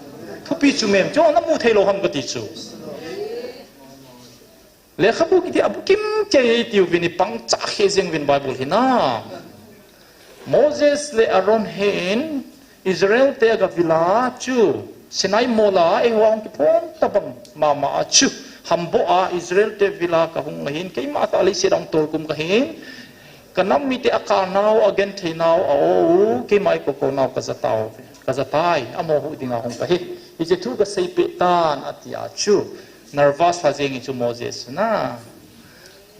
Thupi chu mem, chu namu theilou ham kati chu. Lekhabu kiti a bukim kei tiuvin ipang cha khe jeng uvin Bible hi na. Moses le Aaron hin Israel te agavil a chu Sinai mol a eiho ahung kiphong tabang mama a chu hamboh a Israel te vil a kahung ahin keima tah leiset a hung tolkum kahin kanam mite akah nau agenthei nau a-o u keima ikoukou nau kaja tauve. Kaja tai, amaho huh dinga hung kahi. Hiche thu kasei peh tan ati a chu. Nervous lha jeng in chu Moses na.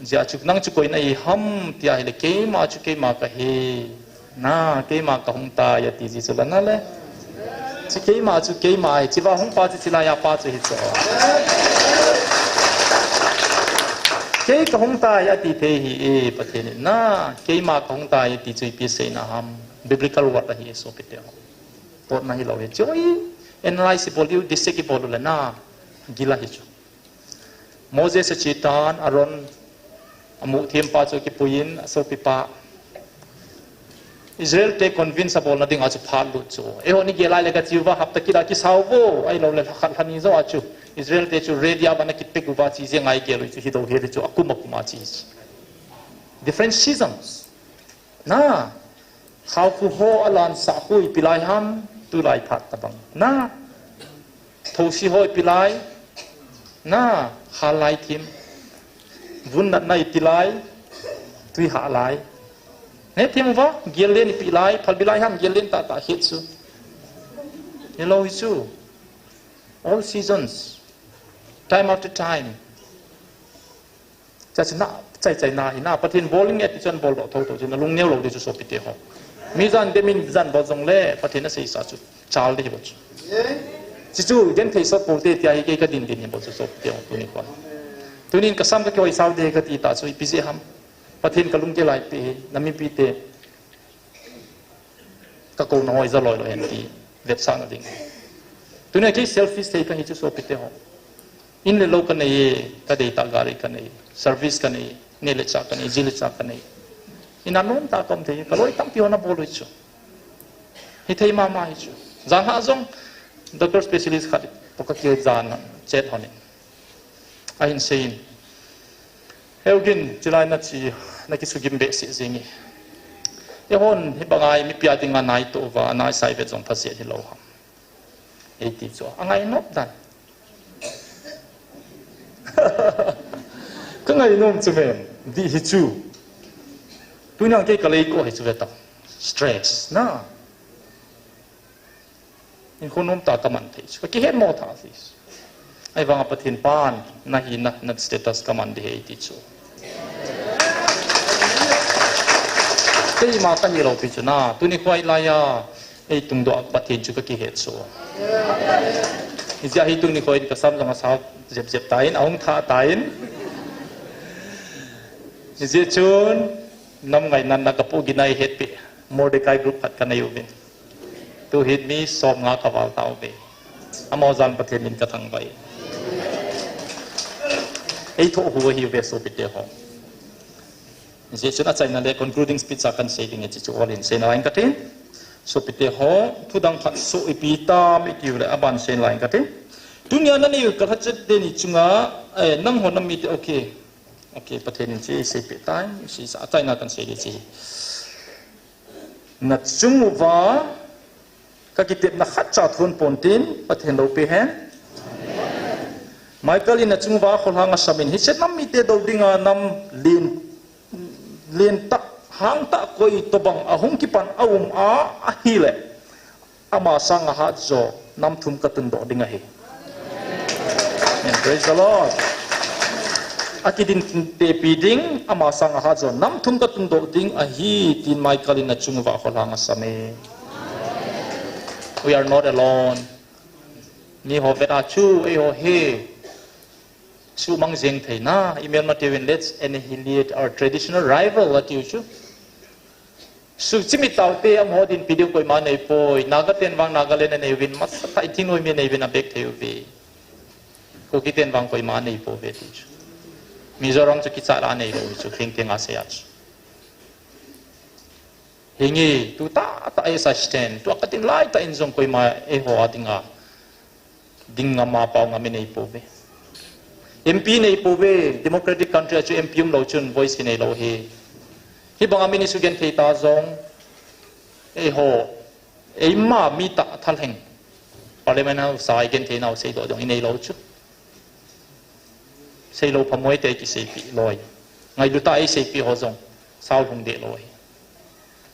Jia chu nang chu koi nahi ham tia hile keima chu keima kahi. Na, keima kahung tai ati ji chu la na le. Chu keima chu keima hi, chua hung pa chu chulai a pa chu hi chu. Kei kahung tai ati thei hi e, Pathen in na, keima kahung tai ati chu ipi seina ham. Biblical word ahi sopite ho. Potna hilou hi chu i analyze ibol diu, dissect ibol u le na, gila hi chu. Moses ache tan, Aaron amu thempa chu kipuiyin, asopipa. Israel te convince abolna dinga chu phat lut chu. Eiho ni gel lai le kachi uva hapta kit a kisau vo, ahilou le lha khat lha ni jou a chu. Israel te chu ready a ban a kipek uva chi jeng a igel u chu hilou hel chu akum akum a chi. Different seasons. Na, khaokhu ho alansah khu ipi lai ham, tulai phat tabang. Na, thousi ho ipi lai, na, hal lai thim. Vun natna iti lai, tui hah lai. Hethem uva, gel len ipi lai, phalbi lai ham, gel len tahtah het chu. Hilou hi chu. All seasons, time after time. Chuche chu na, chai chai na hi na, Pathen bol inge ti chun boldoh thotho chu, nalung neo lou ding chu sopite ho. Mi jan demin jan bol jongle, Pathen aseisa chu, chal ding hi bol chu. Chuchu, genthei sot poute tia hi kei kadin din hi bol chu sopite ho, tuni kon. Tunin kasam kakihoi sao ding kati ta chu, ipi jeh ham. Pathen kalunggel a eipeh hi, namipite. Kakouna ho ija loi loi hen ti vetsahna ding. Tunia kei selfish thei kahi chu sopite ho. In le lou kanei e, kadeitah gari kanei, service kanei, neh le chah kanei, ji le chah kanei. In a nomtah a kaum thei, kaloi tampi hon abol u hi chu. Hithei mama hi chu. Jan lhah jong, doctor specialist khat toh kakijah a chat honin. Ahin seiyin. Heugin, chulai nache, nakisugim behseh jenge. Eihon, hibanga mipi a dinga naitoh uva, naisai vet jong phaset hilou ham. Eiti chu, angai nop dan. Ka ngainom chu mem, dih hi chu. Tuni ang kei ka lei ko hi chu ve ta. Stress na. Hinkho nom ta ka man thei chu. Ka kihet mo tha si. Ahivanga Pathen pan, na hina, na status ka man ding ahi ti chu. Keima ka ni lou pi chu na. Tuni khoi lai a. Ei tungdoh Pathen chu ka kihet chu. Hijeh a hi tuni khoi ka sam jong a sao jep jep tan, ahung tha tan. Hijeh chun, nam ngaina na ka pu ginai het pi. Mordecai group khat ka nei uvin. Tu hin mi som nga ka val tauve. Amaho jal Pathen min ka thangvah e. Ei thoh hu ahi ve sopite ho. Hijeh chun achaina le concluding speech a kan sei ding e chu chu all in sei nalai ka tin. Sopite ho, thudang khat so ipi tam i tiu le aban sei nalai ka tin. Tunia na nei u ka lhachet te ni chunga, eh, nangho nam mite, okay. Okay, Pathen in chi sei pe tai, si sa achaina kan sei ding chi. Na chung uva, ka kitepna khatcha thon pon tin, Pathen lou pe hen. Michael in na chung uva kholhang asam in, hiche nam mite dou dinga nam lien, lien tah, hang tah koi tobang ahung kipan aum a, ahile. Ama sanga hat jo, nam thum ka tundoh ding ahi. Amen. Praise the Lord. Akidin tepi ding, ama sanga hat jo, nam thum ka tundoh ding ahi, tin Michael in a chung uva kholhang asam e. We are not alone. Miho vet a chu, eiho hi. Sumang jeng thei na, i melmate uvin, let's annihilate our traditional rival, atiu chu. Suchimit taute, amaho dinpi diu koima nei poi, Naga ten vang Nagaland anei uvin, masatah in thingnoi mi anei uvin abek thei uve. Kuki ten vang koima nei pouve ti chu. Mizoram chu kichat a nei lou chu, thengtheng a sei a chu. Hinge, tu tahtah a assistant, tua ka tin laitah in jong koima eiho a dinga ding ngam a pao ngam i nei pouve. M P nei pouve, democratic country a chu M P um lou chun voice hi nei lou hi. Hibang a min i sugenthei ta jong, eiho, eima mi tah thalheng. Parliament house a i genthei nau seidoh jong i nei lou chu. Seilou phamoi te i kiseipi loi. Ngailut a i seipi ho jong, sao lhung deh loi.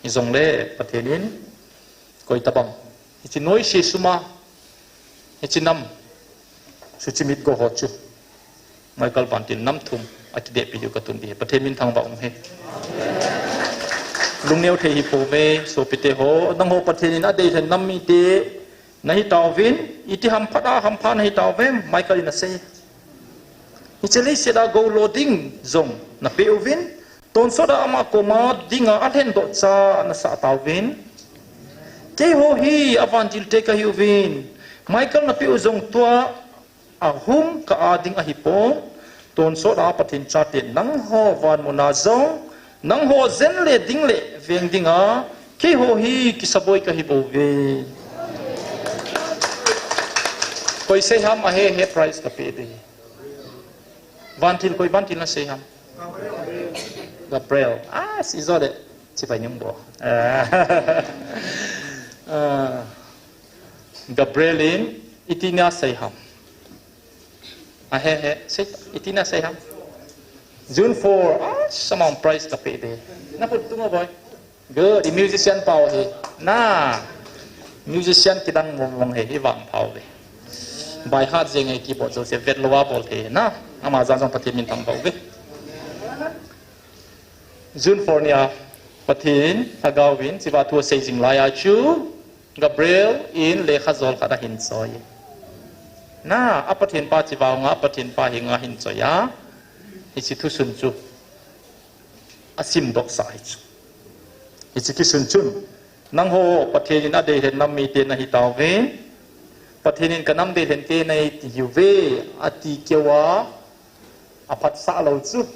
Hijongle Pathen in, koi tabang. Hiche noise sum a, hiche nam, suchimit go ho chu. Michael Vantil nam thum, akidehpi diu ka tun ding ahi. Pathen min thangvah u hen. Lungneo thei hi pouve, sopite ho, nangho Pathen in adeilhen nam mite, nahi tauvin, iti hamphat a, hampha nahi tauvem, Michael in asei. Hiche leiset a goulo ding jong napeh uvin, tonsot a ama koma dinga alhendoh cha nasah tauvin. Keiho hi avantil te kahi uvin, Michael napeh u jong tua ahung ka a ding ahipon, tonsot a Pathen chate nangho van muna jong, nangho jen le ding le veng dinga, keiho hi kisaboi kahi bouve. Koi sei ham ahe he prize kapeh ding. Vantil koi vantil nasei ham. Gabriel. Ah, si jo le. Chibai ning bo. Ah. Ah. Gabriel in iti nasei ham. Ahe he, sei, iti nasei ham. June four, ah, samang prize kapeh ding. Nakhut tung a boy. Good, i musician pau hi. Na, musician kidang mong mong hi, hi vang pau hi. By heart jeng hi keyboard jouse vetlou a bol thei na. Ama jal jong Pathen min thangvah uve. June four nia, Pathen, Lhagao vin, chiva thu asei jing lai a chu. Gabriel in lekha jol khat ahin choi. Na, a Pathen pa chiva nga, a Pathen pa hi nga hin choi a. Hiche thusun chu. Asim doh sa hi chu. Hiche kisun chun. Nangho Pathen in adeilhen nam mite nahi tauve. Pathen in ka nam deilhen te nahi ti hiuve. Ati keu a. Aphatsah lou chu.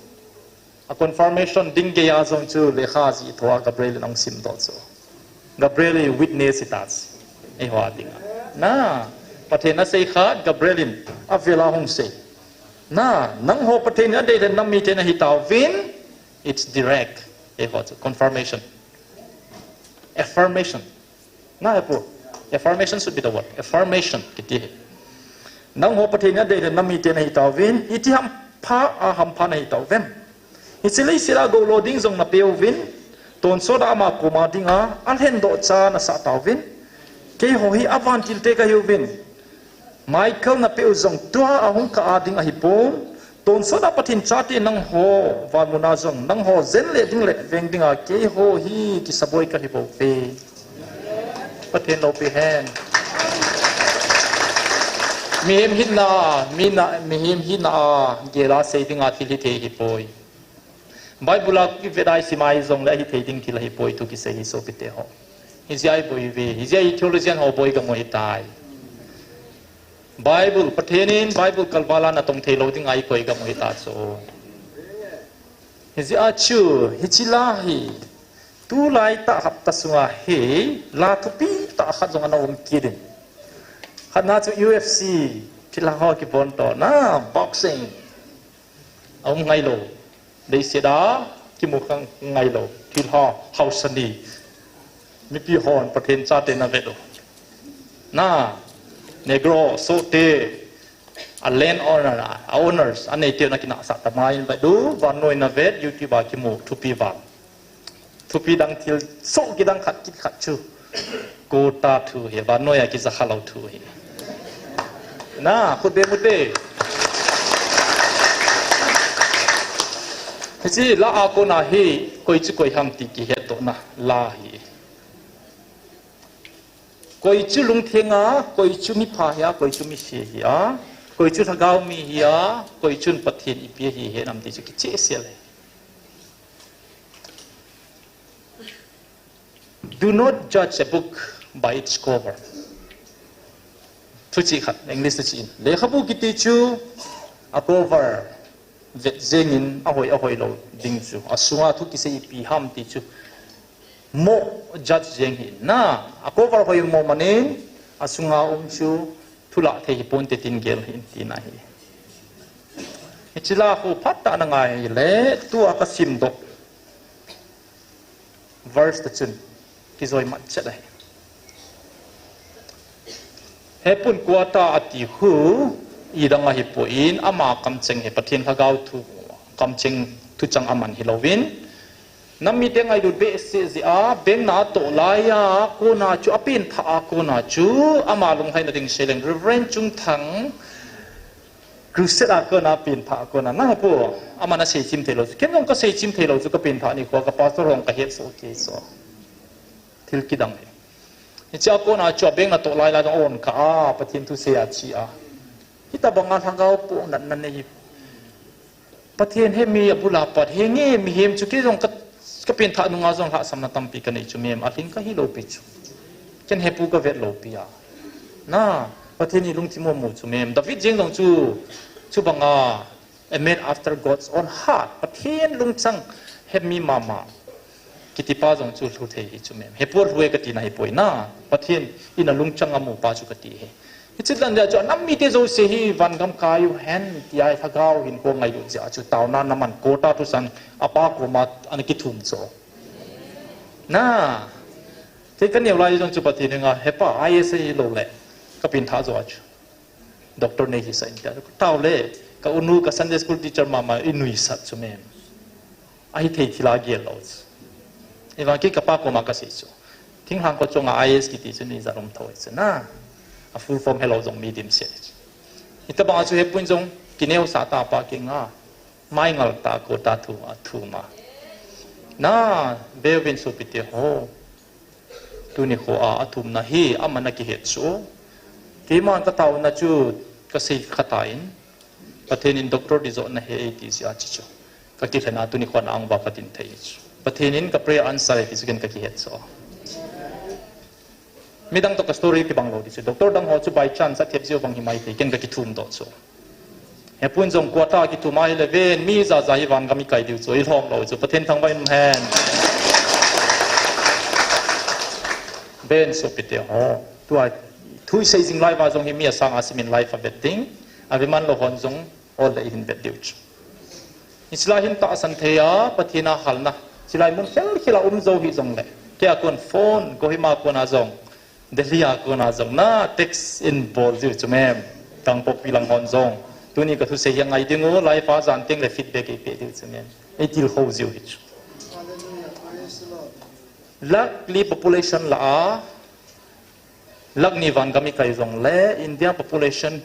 A confirmation ding gei a jong chu lekha jih tho a Gabriel in ahung sim doh chu. Gabriel in witness hita chu. Eiho a dinga. Na, Pathen asei khat Gabriel in avel a hung sei. Na, nangho Pathen in adeilhen nam mite nahi tauvin, it's direct. Eiho chu confirmation. Affirmation. Na he pu. Affirmation should be the word. Affirmation kiti hi. Nangho Pathen in adeilhen nam mite nahi tauvin, iti ham pha a hampha nahi tauvem. Hiche leiset a goulo ding jong napeh uvin, tonsot a ama koma dinga alhendoh cha nasah tauvin. Keiho hi avantil te kahiuvin. Michael napeh u jong tua ahung kah a ding ahipon, tonsot a Pathen chate nangho vanmun a jong nangho jen le ding le veng dinga keiho hi kisaboi kahi bouve. Pathen loupi hen. Mihem hinna, mina, mihem hinna a gel a sei dinga thil hithei hipoi. Bible a kivet a isim a ijongle hithei ding thil ahipoi thu kisei hi sopite ho. Hijeh a iboi uve, hijeh a i theologian ho boi kamu hitai. Bible, Pathen in Bible kalval a natong thei lou dinga ikoi kamu hita chu. Hijeh a chu, hiche la hi, tulai tah hapta sunga hi, la thupi tah khat jong ana um kit in. Khatna chu U F C, thilha ho kibon tona, boxing. Aum ngailou. Leiset a kimu kha ngailou. Thilha, haosa ni. Mipi hon Pathen chate navet u. Na, Negro, Sote, a land owner, a owners, aneite nakinahsah tama in vet u, vannoi navet, YouTube a kimu, thupi vang. Thupi dang thil, soh kidang khat kit khat chu. Quota thu hi, vannoi a kijakha lou thu hi. Na, khut be mute. Hiche la a kona hi, koi chu koi ham ti kihetdohna la hi. Koi chu lungtheng a, koi chu mipha hi a, koi chu mise hi a, koi chu lhagao mi hi a, koi chun Pathen ipi ahi hetnam ti chu kichehsel ahi. Do not judge a book by its cover. Thuchih khat, English thuchih in. Lekhabu kiti chu a cover vet jengin ahoi ahoi lou ding chu. Asunga thu kisei ipi ham ti chu moh judge jeng hih in. Na, a cover hoi mo manin, asunga um chu thulah thei hiponte tin gel hih in tina ahi. Hiche la khu phatah a nangai le, tua kasimdoh verse ta chun kijoi mat chet ahi. Hepun quota ati khu idang ahipoi in, ama kamcheng hi Pathen lhagao thu, kamcheng thuchang aman hilouvin, nam mite ngailut behseh jeh a, bank na atoh laiya kona chu, apenthah a kona chu, ama lunglhaina ding seileng Reverend Chungthang, crusade a kona, penthah a kona, nahepu, aman aseichim theilou chu, ken jong kaseichim theilou chu, kapenthah nikho ka pastor hon kahetsoh kei chu. Thil kidang hi. Hichea kona chu a bank na atoh lailai jong aon kha a, Pathen thu sei a che a. Hitobanga lhagao pohnatna nei hi. Pathen he mi abul a pat, henge mihem chu kei jong ka, kapenthah nunga jong lhahsamna tampi kanei chu mem, alhing kahilou pi chu. Ken hepu kavet lou pi a. Na, Pathen hi lungthim amu chu mem. David jeng jong chu, chubanga, a man after God's own heart. Pathen lungchang hemi mama. Kitipa jong chu lhu thei hi chu mem. Hepu lhu e katina hipoi na. Pathen in alungchang amupa chu kati hi. Hiche dan dia chu anam mite jouse hi vangam kai uhen tia lhagao hinkho ngailut jeh a chu taona naman quota thuchang apa koma ana kithum chu. Na. Kei kaneo lai jong chu Pathen henga hepa I A S hilou le. Kapenthah jo a chu. Doctor nei hisah in tia. Taole, ka unu, ka Sunday school teacher mama, inuisat chu mem. Ahithei thila gel lou chu. Ahivang kei kapa koma kasei chu. Thinglhang kho chunga I A S kiti chu nijat um thou chu na. A full form helou jong mi dimset chu. Hitobanga chu hepun jong kineosah tapa kinga. Maingal tah quota thu athum a. Na, veuvin sopite ho. Tuni khoa athumna hi aman akihet chu. Keiman kataona chu kasei khatai. Pathen in doctor ding joh nahe e ti jeh a chu chu. Kakilhena tuni khoa na-ang uva katin thei chu. Pathen in ka prayer answer e ti chu ken kakihet chu. Midang toh ka story kibang lou ti chu. Doctor dang ho chu by chance athep jeh u bang himaithei ken kakithum doh chu. Hepun jong quota kithum ahile ven mi jaja hi vangam ikai diu chu, ilhom lou chu, Pathen thangvah in umhen. Ven sopite ho. Tua, thu isei jing lai uva jong hi mi asang a simin live avet ding. Aveman lou hon jong ol le ihin vet diu chu. Hiche lai hin tahsan thei a, Pathen a halna. Hiche lai mun khel khel a um jou hih jongle. Keia kon phone, Kohima kona jong. Delhi a kona jong na text in bol jiu chu mem. Kangpokpi lang hon jong. Tuni kathusei hi angai ding u, live a jan teng le feedback eipe diu chu amen. Eitilkhou jiu hi chu. Lakh li population lah a, lakh ni vangam ikai jongle, India population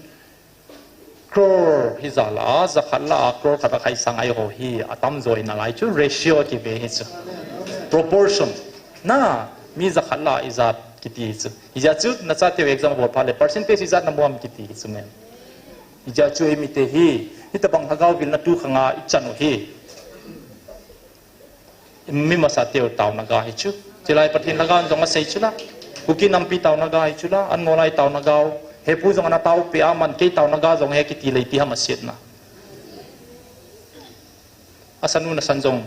crore hijat lah a, jakhat lah a crore khat akhai sang ahi ho hi, atamjo in alai chu ratio kive hi chu. Proportion. Na, mi jakhat lah a ijat kiti hi chu. Hijeh chun nachateu exam abol phat le, percentage ijat namu ham kiti hi chu amen. Hijeh chun eimite hi, hitobang lhagao vilna tu khanga ichan u hi, mi masateu taona ga hi chu. Chulai Pathen lhagao in jong asei chu la. Kuki nampi taona ga hi chu la. An ngolai taona ga u. Hepu jong ana taopeh a, aman kei taona ga jong ahi kiti le ipi ham asetna. Asanu nasan jong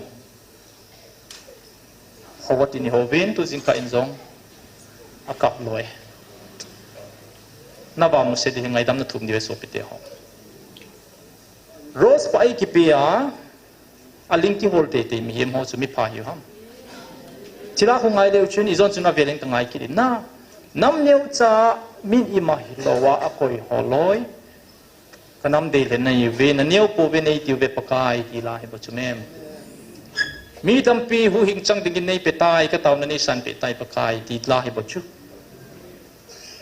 houva tin ihouvin, tu jingkah in jong akap loi. Nava muse ding hi ngaidam nathum diu ahi sopite ho. Rose pa eikipe a, aling kihol teitei mihem ho chu mipha hiu ham. Chila khu ngai leu chun, ijon chun avel in kangai kit in na. Nam neocha min ima hilouva akoi ho loi. Kanam deilhen nahiuve, naneo pouve neitiu ve Pakai ti la hi bou chu amen. Mi tampi huhhing chang dingin neipe tai, kataona neisanpeh tai Pakai ti la hi bou chu.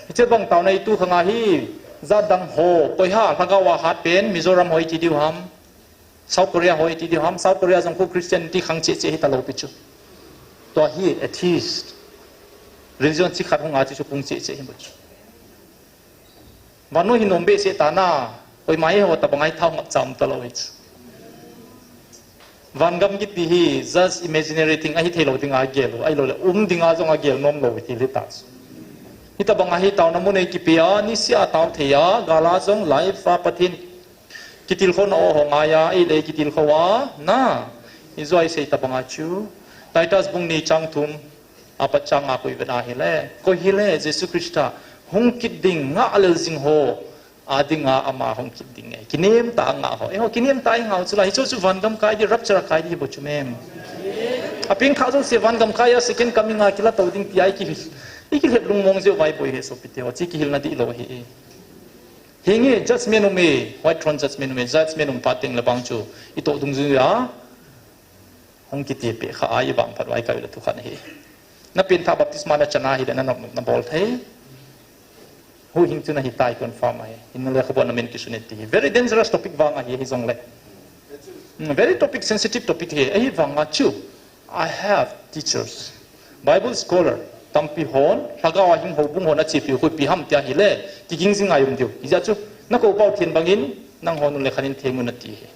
Hiche bang taona hi tu khanga hi, jat dang ho, koiham lhagao a hatpen, Mizoram ho iti diu ham, South Korea ho iti diu ham, South Korea jong khu Christianity khang cheh cheh hitalou pi chu. Tua hi atheist. Religion chi khat hunga chi chu pung cheh cheh hi bou chu. Vannoi hi nom behseh tana, koima hi ho tobang ahi thao ngap cham talou hi chu. Vangam kiti hi, just imaginary thing ahi theilou dinga gel u, ahilouleh um dinga jong agel nomlou hi thil hita chu. Hitobang ahi taona mun eikipe a, nisea tao thei a, gal a jong live a Pathen kitilkhouna o ho ngai a, eile kitilkhou a, na, ijoi sei tobanga chu. Titus bung ni chang thum, apat chang nga khu ivet a hile, koi hile Jesu Christa hung kit ding ngah lel jing ho adinga ama hung kit ding ahi. Kinem tah a ngah ho. Eiho kinem tah a ingah u chu la, hichu chu vangam kai di, rapture a kai di hi bou chu amen. Apengthah jouse vangam kai a second coming a kila tou ding tia ikihil, ikilhep lungmong jeh u vai boi he sopite ho. Chi kihilna dihlou ahi. Hinge judgment um e, white throne judgment um e, judgment um phat teng le bang chu itoh dungjui a hung kitepeh kha a, ivangphat uva ikai u le thu khat ahi. Napengthah baptisma nachan a hile nanop nabol thei. Huhhing chu nahitai confirm ahi. Hinla lekhabu a namin kisun e ti hi very dangerous topic vang ahi, hijongle. Hmm, very topic, sensitive topic ahi, ahivanga chu I have teachers, Bible scholar tampi hon, lhagao a hing houbung hon achepiu khu ipi ham tia hile, kiging jing ngai um diu. Hijeh chun nakou pau Pathen bangin, nangho nun le khan in theng un ati hi.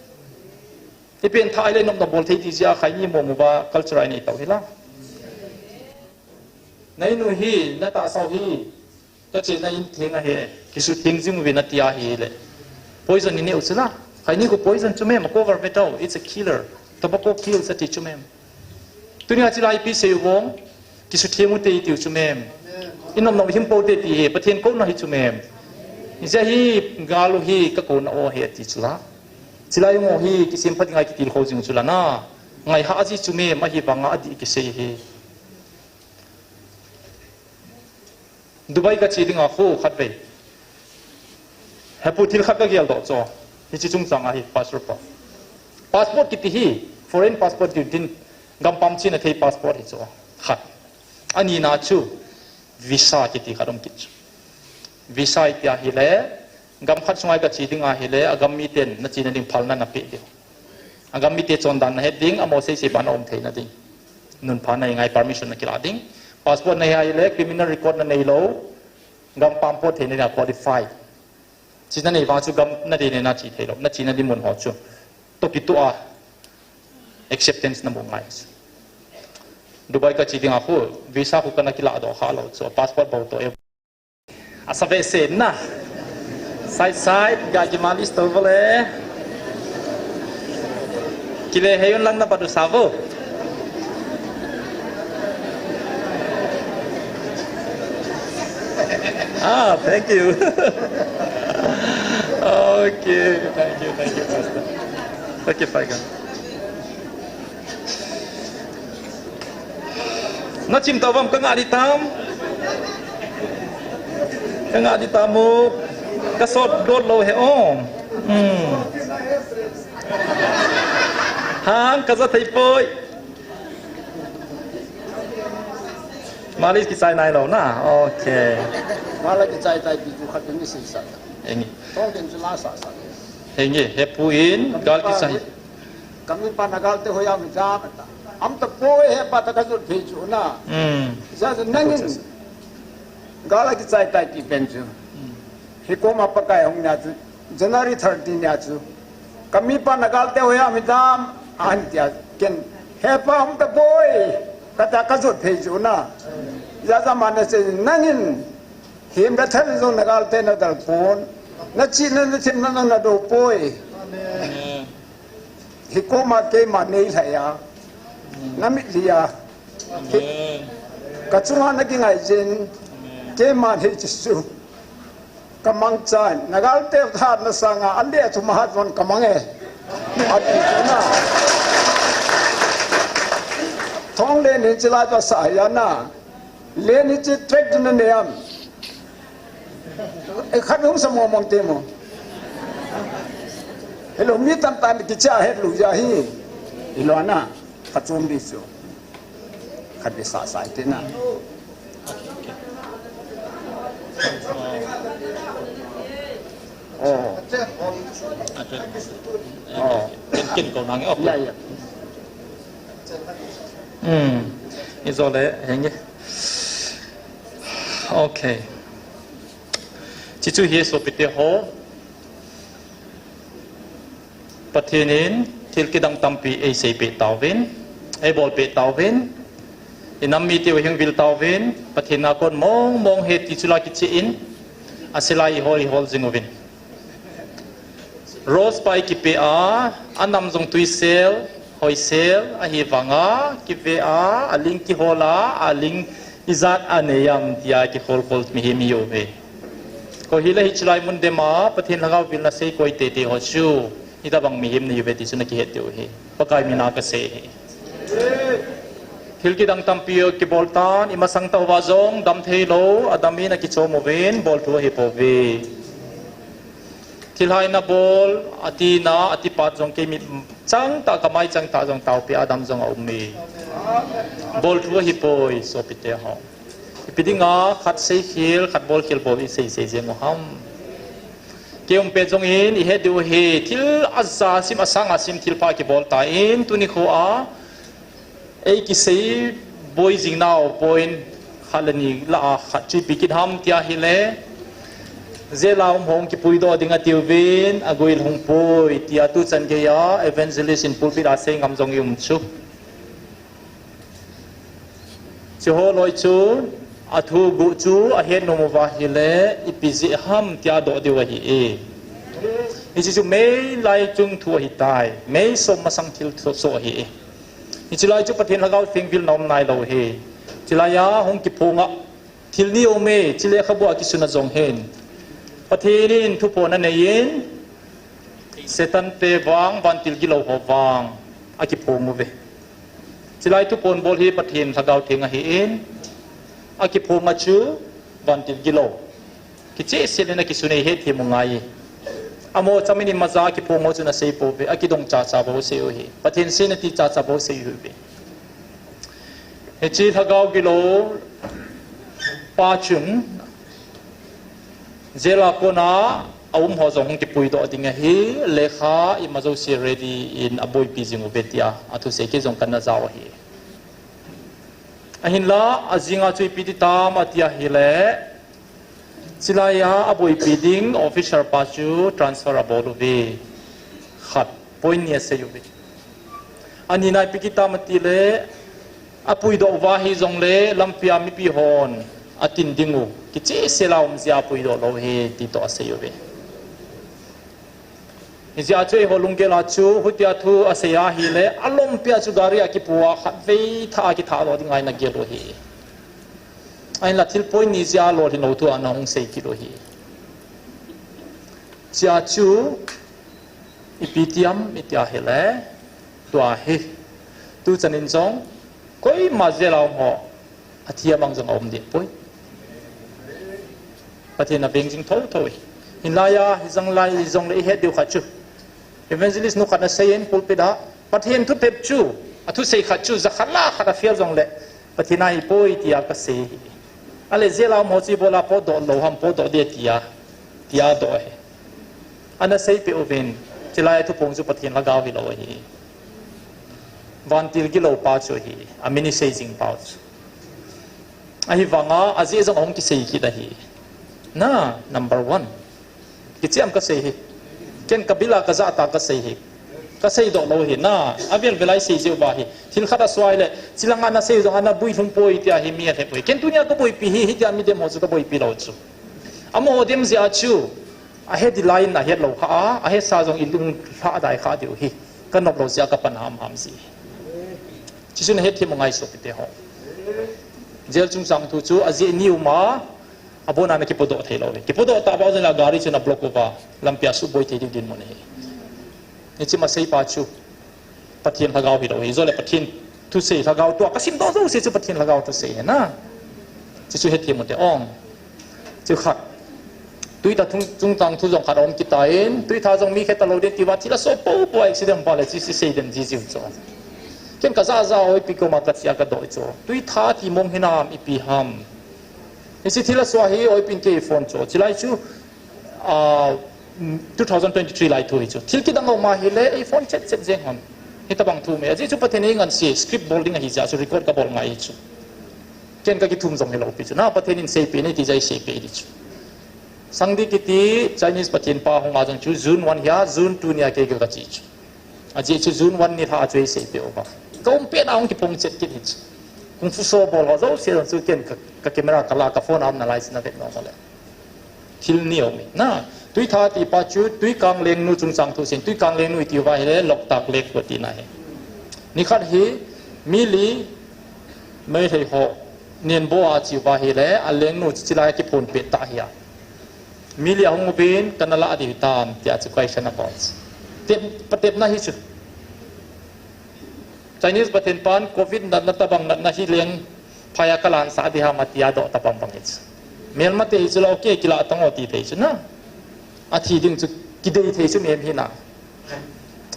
Ipengthah ahile nop nabol thei ti jeh a khaini momo uva culture a inei tau hi la. Nainu hi, natahsa u hi, kachena in theng ahi, kisutheng jing uvin ati ahile, poison ineh u chu la. Khaini khu poison chu amen, cover ve tau, it's a killer. Tobacco kills ati chu amen. Tunia chilai ipi sei u vang, kisutheng ute itiu chu amen. Inop nop him pou te ti hi, Pathen kouna hi chu amen. Hijeh hi, gal u hi kakouna o ahi ati chu la. Chilai u hi, kisemphat dinga kitilkhou jing u chu la na. Ngaihah ji chu amen, ahivanga adih kisei hi. Dubai kache dinga khu khatvei, hepu, thil khat kageldoh chu. Hiche chungchang ahi, Pastor pa. Passport kiti hi, foreign passport diu din, gampam chena thei passport hi chu. Khat. Anina chu, visa kiti khat um kit chu. Visa iti ahile, gam khat sunga kache ding ahile, agam miten nachena ding phalna napeh diu. Agam mite chondan nahet ding, amaho seisei bana um theina ding. Nunpha nahi ngai, permission nakilah ding. Passport nahi ahile, criminal record naneilou, gampam pot theina dinga qualify. Chena nei vang chu gam nadei nei nache theilou, nachena ding mun ho chu toh kitoh a acceptance namu ngai chu. Dubai kache dinga khu, visa khu kana kilahdoh khalou chu, passport bou toh e. Asa behseh na. Side side, ga kimalis tou vale. Kile hei un lang na padu savo. Ah, thank you. Okay, thank you, thank you, Pastor. Okay, fine. Nachim tauvam, kangah ding tam? Kangah ding tam u? Kasot dot lou he om. Hmm. Hang, ka ja thei poi. Mali kichai nai lou na. Okay. Mala kichai tai pi tu khat ni sei sa. Engi. Tong ken chu la sa sa. Engi, hepu in, gal kichai. Kami pa na gal te hoiya mi ja ka ta. Am ta poi he pa ta ka jot thei chu na. Hmm. Ja ja nangin. Gal kichai tai ti pen chu. Hmm. Hi koma Pakai hung na chu. January thirteen nia chu. Kami pa na gal te hoiya mi jam, ahin tia ken. He pa hung ta poi, ka ta ka jot thei chu na. Ja ja ma na sei nangin. Him da thal jong na gal te na dal pon. Na chi na na thim na na do poi. Amen. Hi koma keima nei lhai a. Na mit lia. Amen. Ka chunga na kingai jin. Amen. Keima nei chi su. Ka mangchan, na gal te tha na sanga, an le thum hat von ka mang e. A ti na. Thong le ni chi la ta sa ya na. Le ni chi trek na ne am. E khat um sa mo mong te mo. Hello, mi tam tan ki cha het lu ya hi. Ilo na, ka chum di chu. Khat be sa sai te na. Oh. Oh. Kin, kin ko nang, okay. Ya, ya. Hmm. Izo le, henge. Okay. Chichu hi sopite ho. Pathen in thil kidang tampi ei seipeh tauvin, ei bolpeh tauvin, i nam mite u hing vil tauvin, Pathen a kon mong mong he ti chu la kicheh in, a sela i hol, i hol jing uvin. Rose pa i kipeh a, a nam jong tuisel, hoisel, ahi vanga, kive a, a ling kihol a, a ling ijat a nei am tia kihol khol mihem i hi uve. Ko hile hiche lai mun dem a, Pathen lhagao vilna sei koi tete ho chu, hitabang mihem na hi uve ti chu na kihet diu ahi. Pakai mina ka sei ahi. Thil kidang tampi kibol tan, i masang tah uva jong dam thei lou, a dam in a kichom uvin, bol thu ahi pouve. Thil hai na bol, a tina, a tipat jong kei mit chang tah, ka mai chang tah jong taopi a dam jong a um e. Bol thu ahi poi, sopite ho. Ipi dinga khat sei khel, khat bol khel bol i sei sei jeng u ham. Kei um pet jong in i het diu ahi, thil a ja sim, a sang a sim, thil pha kibol tan, tuni kho a ei kisei boi jing nau point khat le ni lah a khat chu ipi kit ham tia hile, jail a um ho hung kipui doh ding a tiu vin, a guil hung pui tia tu chan gei a evangelist in pulpit a sei ngam jong i um chu. Chu ho loi chu, a thu gu chu, a het nom uva hile, ipi jeh ham tia doh diu ahi e. Hiche chu mei lai chung thu ahi tai, mei som masang thil thu so ahi e. Hiche lai chu Pathen Lhagao Theng vilna um nai lou ahi. Hiche lai a hung kiphong a thil ni um e, hiche lekhabu a kisun a jong hin. Pathen in thuphon anei in, Satan te vang, vantil gilou ho vang, akiphong uve. Hiche lai thuphon bol hi Pathen Lhagao Theng ahi in, akiphong a chu, vantil gilou. Kicheh sel in akisun e, hethem u ngai. Amaho cham in imacha kiphong ho chu na sei pouve, akidong chacha bou sei u ahi. Pathen seina ti chacha bou sei u ahi. Hiche lhagao gilou pa chun, jail a kona a um ho jong hung kipui doh ding ahi, lekha ima jouse ready in a boipi jing uve tia, a thusei kei jong kana jao ahi. Ahinla, ajing a chu ipi ti tam atia hile, hiche lai a, a boipi ding officer pa chu transfer a bol uve. Khat, point ni a sei uve. Ani na ipi ti tam ati le, a pui doh uva hi jong le, lampi a mipi hon, a tin ding u. Kicheh sel a um jeh a pui doh lou ahi, ti toh a sei uve. Hijeh a chu eiho lunggel a chu, hutia thu a sei a hile, a lompi a chu gari a kipu a khatvei thah a kithah doh ding a ina gel u ahi. Ahinla thil point ni jeh a lolhin lou thu ana hung sei kit u ahi. Hiche a chu, ipi ti ham, itia hile, tua hi. Tu chan in jong, koima jail a um ho, a thi a mang jong a um deh poi. Pathen a veng jing thotho e. Hilaiya, hijang lai, hijong le ihet diu khat chu. Evangelist nu khat ana seiyin pulpit a, Pathen thutep chu, athusei khat chu, jakhat la khat afel jongle, Pathen a ahipoi tia kasei hi. Ale jail a um ho chu ibola potdoh lou ham, potdoh ding tia, tia doh hi. Ana seipeh uvin, chilai thuphong chu Pathen lhagao hilou ahi. Vantil gilou pa chu ahi, amin isei jing pau chu. Ahivanga, ajeh jong ahung kisei kit ahi. Na, number one. Kichiam kasei hi. Ken kabil a kajah tah kasei hi. Kasei doh lou hi. Na, avel vel a isei jeh uva hi. Thil khat asuai le, chilanga nasei jong ana boi lhung poi tia hi mi alhep poi. Ken tunia kaboipi hi, hitia midem ho chu kaboipi lou chu. Amaho dem jeh a chu, ahe ding lai in ahet lou kha a, ahesa jong ilung lhadai kha diu hi. Kanop lou jeh a kapan hamham ji. Chuchu nahet them u ngai sopite ho. Jail chungchang thu chu ajeh ni um a, abona nakipodoh thei lou ve. Kipodoh tah uva jong le gari chu ana block uva, lampia suboi thei ding dinmun ahi. Hiche maseipa chu Pathen lhagao hilou hi. Jole Pathen thusei lhagao tua kasimdoh jouse chu Pathen lhagao thusei hi na. Chuchu hethem ute ong. Chu khat. Tuitha chung, chungchang thu jong khat aum kitan, tuitha jong mi khe talou ding tia thil aso popo accident pa le chu isei den jijiu chu. Ken kajah jah a oipi koma kachea kadoh chu. Tuitha ti mong hinam ipi ham. Hiche thil aso hi oipin kei phone chu. Chilai chu, ah, two thousand twenty-three lai thu hi chu. Thil kidang aum ahile, ei phone chet chet jeng hon. Hitabang thu me. Ajeh chu Pathen in eingansei, script bol ding ahi jeh a chu record kabol ngai hi chu. Ken kakithum jong hilou pi chu. Na Pathen in seipeh in eiti jeh a iseipeh ding chu. Sangdi kiti Chinese Pathen pa hung a jong chu June one hi a, June two ni a kei kaga che chu. Ajeh chu June one nilhah a chu eiseipeh uva. Kaum pet a hung kiphong chet kit hi chu. Kung fu show bol ho jouse jong chu ken ka, ka camera kala ka phone a um nalai chu navet nom le. Thil ni aum e. Na, tuitha ti pa chu, Tuikang lengnu chungchang thu seiyin, Tuikang lengnu iti uva ahile, Loktak Lake khu tina ahi. Nikhat hi, mi li, Meitei ho, Nenbo a che uva ahile, alengnu chu chilai a kiphon pet tah ahi a. Mi li ahung uvin, kana lah diu hitam, tia chu question abol. Tep, patepna hi chu. Chinese Pathen pan covid natna tabang natna hi leng phai a kalansah ding ham atia doh tabang bang hi chu. Melmate hi chu lou kei kilah tang o ti thei chu na. Athi ding chu kidei thei chu mem hi na.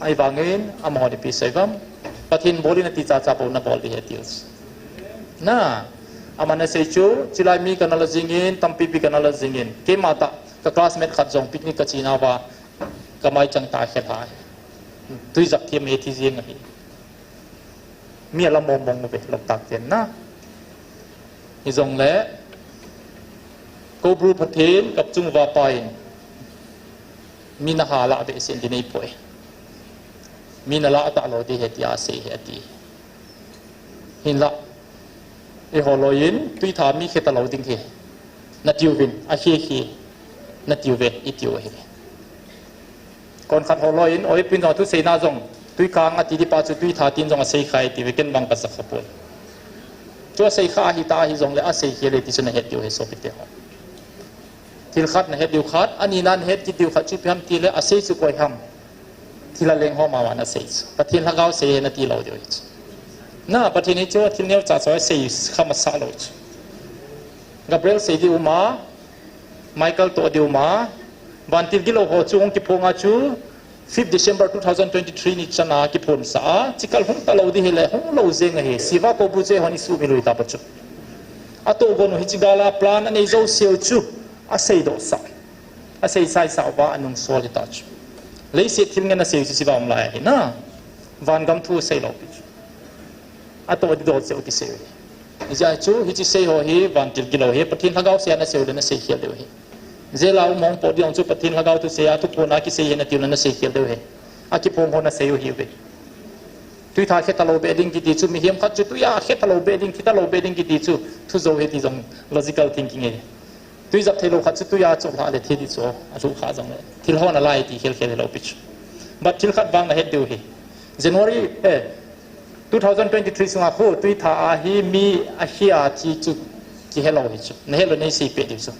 Ahivangin amaho ni pi seivam. Pathen bol in ati chacha bou nabol ding ahi tiu chu. Na, aman asei chu, chilai mi kana la jingin, tampi pi kana la jingin. Keima tah, ka classmate khat jong picnic kache nauva, kamai chang tah a khelha. Tuijat thim e thi jeng ahi. Mi ala mong mong uve, Loktak ten na. Hijongle, Koubru Pathen, kap chung uva pai in. Mi naha lah behseh in ti neipoi. Mi nalah talou ding ahi tia asei ahi ati. Hinlah, eiho loi in, tuitha mi khe talou ding ahi. Natiuvin, ahi hi, natiuve, itiu ahi. Konkhat ho loi in, oipin jong thuseina jong, Tuikang ati ding pa chu tuitha tin jong asei khai tiuve, ken vang kasa kha poi. Chu asei kha ahi ta ahi jongle asei khel e ti chu nahet diu ahi sopite ho. Thil khat nahet diu khat, anina nahet kit diu khat chu ipi ham tile asei chu koi ham. Thil a leng ho mama nasei chu. Pathen lhagao sei ahi nati lou diu ahi chu. Na, Pathen hi chu thil neocha chu asei kha masa lou chu. Gabriel sei ding um a, Michael toh ding um a, vantil gilou ho chu hung kiphong a chu, fifth December two thousand twenty-three ni chan a kiphonsah a, chikal hung talou ding ahile, hung lou jeng ahi, Siva Koubru che hon isuhmil u hita pa chu. Atoh gon u hiche gal a plan anei jouseu chu, aseidoh sah. Asei saisah uva anungsol hita chu. Leiset thil ngen asei u chu Siva um lai ahi na. Vangam thu asei lou pi chu. Atoh ding doh cheh u kisei u hi. Hijeh chu, hiche sei ho hi, vantil gilou hi, Pathen lhagao sei a nasei u le nasei khel diu ahi. Jail a um hung pot ding chu Pathen lhagao thusei a, thuphon a kisei ahi natiu le nasei khel diu ahi. Akiphong ho nasei u ahiuve. Tuitha khe talou be ding kiti chu, mihem khat chu tuiya khe talou be ding, thi talou be ding kiti chu, thu jou ahi ti jong logical thinking ahi. Tui jap theilou khat chu tuiya choplhah le thi ding chu, alhuh kha jongle. Thil ho nalai ti khel khel hilou pi chu. But thil khat vang nahet diu ahi. January, eh, two thousand twenty-three sunga khu tuitha a hi mi ahi a thi chu kihelou ahi chu. Nahet lou neiseipeh diu chu.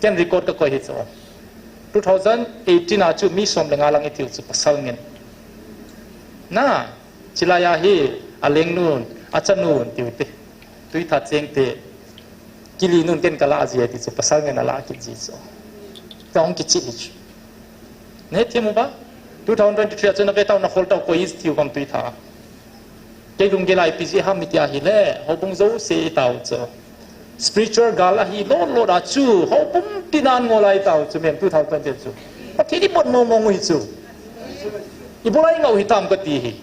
Ken record kakoi ahi chu. Two thousand eighteen a chu mi som le nga lang itiu chu pasal ngen. Na, chilai a hi alengnun, achanun tiu te. Tuitha chengte, kilinun ken kalah ji e ti chu pasal ngen alah kit ji chu. Tong kichi hi chu. Nahethem uva? Two thousand twenty-three a chu nave tao, nakhol tao, koi iti uvam tuitha. Kei lunggel a ipi jeh ham iti ahile, houbung jouse itao chu. Spiritual gal ahi lou lou a chu, houbung tina ngol a itao chu mem two thousand twenty chu. Pathen ibol mong mong u hi chu. Ibola ingah u hitam kati hi.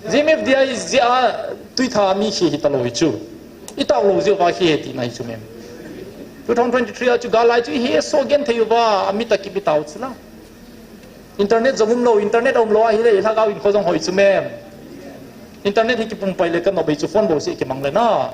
G M F D I jeh a tuitha mi khi hitalou hi chu. Itao lou jeh uva khi hi tina hi chu mem. Two thousand twenty-three a chu gal lai chu ihesoh genthei uva, ami tah kibit tao chu la. Internet jong umlou, internet umlou ahile, ilhagao in kho jong hoi chu mem. Internet hi kipumpai le kanop bei chu phone bou seh kimang le na.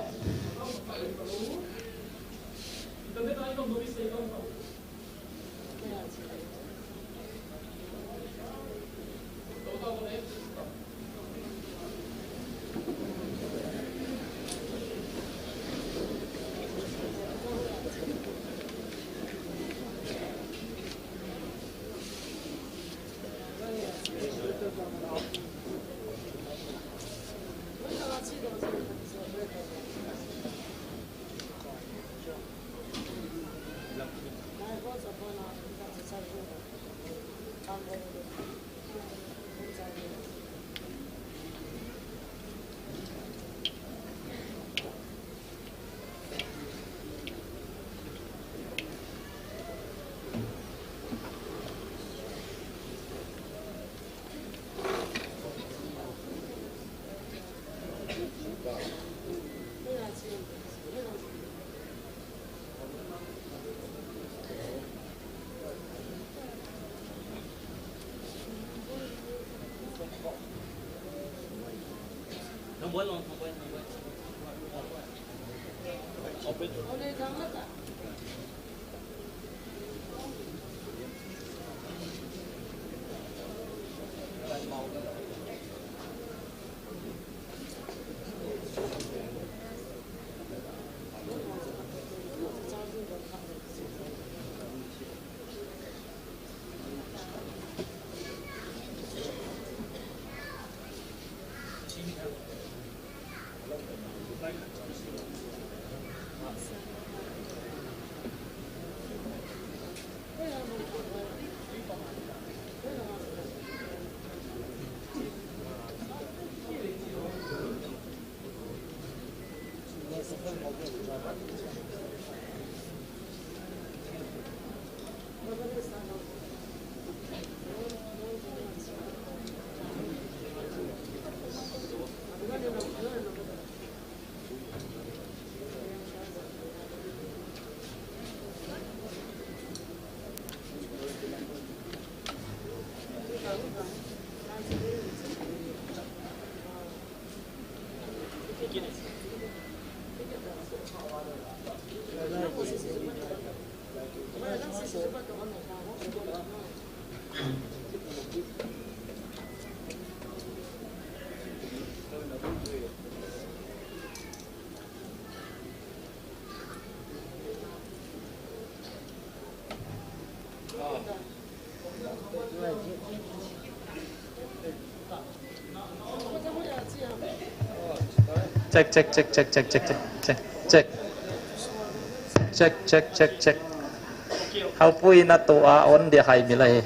Check, check, check, check, check, check, check. Check, check, check, check. Haopu in atoh a on dia hai mi lai.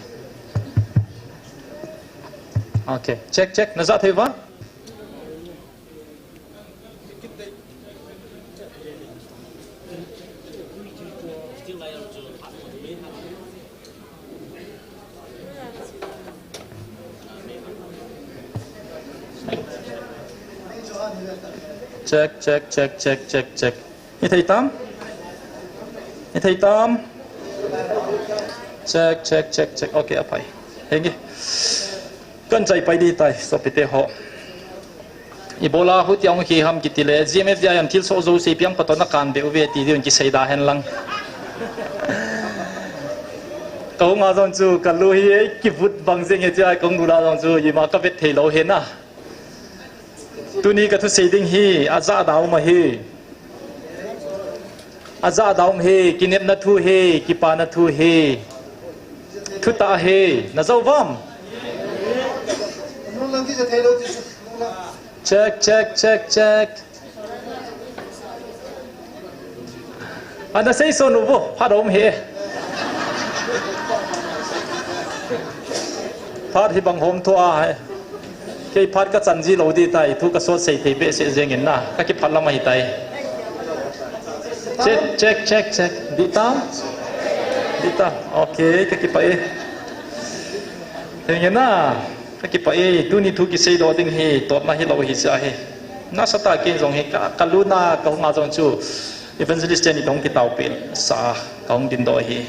Okay, check, check. Na ja thei uva? Check, check, check, check, check, check. Hithei tam? Hithei tam? Check, check, check, check. Okay, aphai. Henge. Kan chai pai ding tai, sopite ho. Ibola hutia hung hi ham kiti le, G M F D I in thilsoh jouse piang patona kan be uve ti diu in kisei da hen lang. Ka hung a jong chu, ka lu hi ei kivut bang jeng e tia, ka hung lut a jong chu, ima ka vet thei lou hi na. Tuni ka thusei ding hi, ajah da um ahi. Ajah da um hi, kinepna thu hi, kipana thu hi. Thutah hi, na jou uvam? Check, check, check, check. Ana sei son uvo, phat um hi. Phat hi bang hom thu a hai. Kei phat ka chan ji lou di tai, thu ka sot sei thei behseh jeng in na, ka kiphat lam ahi tai. Check, check, check, check. Di tam? Di tam. Okay, ka kipah e. Henge na, ka kipah e. Tuni thu kisei doh ding hi, totna hi lou hi sia hi. Nasatah ken jong hi, ka, ka luna, ka hunga jong chu. Evangelist ten i tong kitao pil sa, ka hung din doh hi.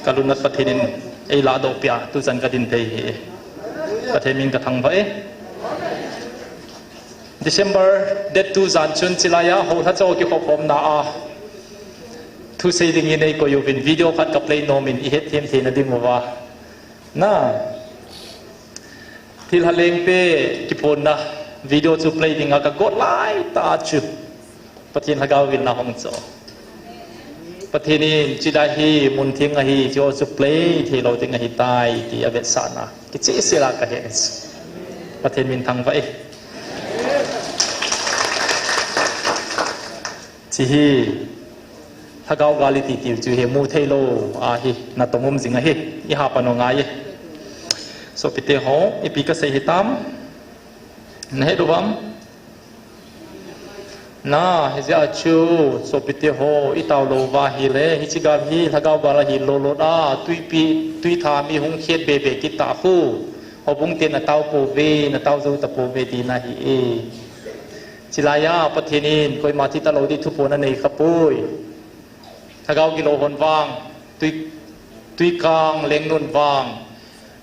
Ka lunat Pathen in ei ladoh pia, tuchan ka din thei hi. Pathen min ka thangvah e. December date two jan chun chilai a, ho lha cho kikhop khom na a. Thu sei ding in ei koi uvin video khat ka play nom in i het them thei na ding uva. Na. Thil ha leng pe kiphonna video chu play ding a ka got lai ta chu. Pathen lhagao vilna hong cho. Pathen in chida hi mun theng ahi, chu chu play thei lou ding ahi tai ti a vetsahna. Kicheh sela ka he. Pathen min thangvah e. Chi hi lhagao gal i ti tiu chu hi mu thei lou ahi, na tong um jing ahi, i ha pan u ngai e. Sopite ho, ipi ka sei hi tam. Na he lou vam. Na, hijeh a chu, sopite ho, i tao lou va hi le, hichi gal hi, lhagao gal ahi lou lou da, tuipi, tuitha mi hung khet be be kit ta khu. Houbung te na tao po ve, na tao jou ta po ve ti na hi e. Chilai a, Pathen in, koima thi ta lou di thuphon a nei kha poi. Lhagao gilou hon vang, tui, tuikang lengnun vang.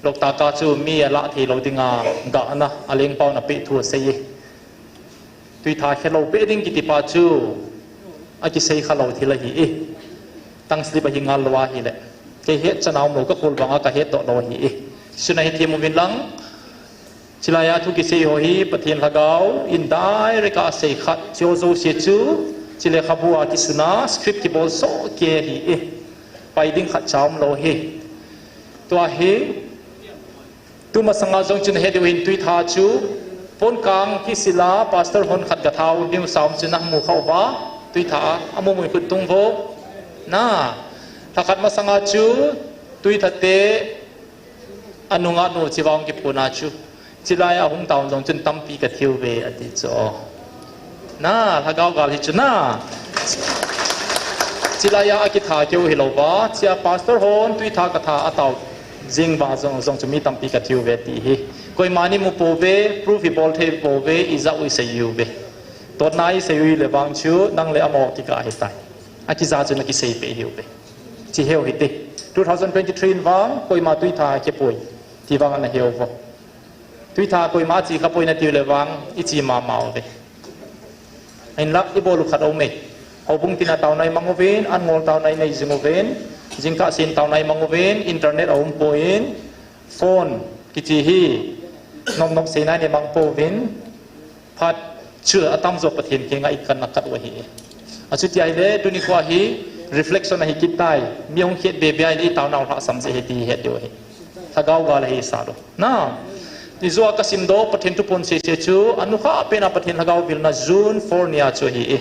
Lokta ka chu mi a lah thei lou dinga, gahna, a lengpau na pe thu a sei e. Tuitha khe lou be ding kiti pa chu, a kisei kha lou thil ahi e. Tang slip ahi ngal lou ahi le. Kei het chana um lou ka khol vang a ka het doh lou ahi e. Suna hi them uvin lang. Chilai a thu kisei ho hi Pathen lhagao in direct a sei khat, chu jouse chu, chule khabu a kisuna, script kibol soh kei hi e. Pai ding khat cha um lou hi. Tua hi, tuma sanga jong chun he diu hin tuitha chu, pon kang kisila, pastor hon khat ka thau, niu saum chun a mu khau va, tuitha a, a mu mui khut tung vo. Na, lhakhat masanga chu, tuitha te, A nunga nu chivang kiphuna chu. Chilai a hung taun jong chun tampi ka thiu ve ati chu. Na, lhagao gal hi chu na. Chilai a kitha keu hilou va, chia pastor hon tuitha ka tha a tau jing va jong, jong chu mi tampi ka thiu ve ti hi. Koima ni mu po ve, proof hi bol thei po ve, i ja u i sei u ve. Totna i sei u le vang chu, nang le amo kika hi tai. A kija chu na kisei pe hiu ve. Chi heu hite. Two thousand twenty-three in vang, koima tuitha khe poi. Ti vang ana heu vo. Tuitha koima chi kha poi na tiu le vang, i chi mama u ve. Ahin la, i bol u khat um e. Houbung tina tauna i mang uvin, an ngol tauna i nei jing uvin, jingkah sin tauna i mang uvin, internet a um poi in, phone, kichi hi, nom nom seina i nei mang pouvin, Phat chu atam jo Pathen kiang a i kan na kat u ahi. Achuti ahile, tuni kho hi reflection ahi kit tai. Mi hung khet be be ahile, i tauna u lhasam jeh ahi ti het diu ahi. Lhagao gal ahi sa lo. Na, i jo a ka sim doh, Pathen thuphon sese chu, anukha pen a Pathen lhagao vilna June four ni a chu ahi e.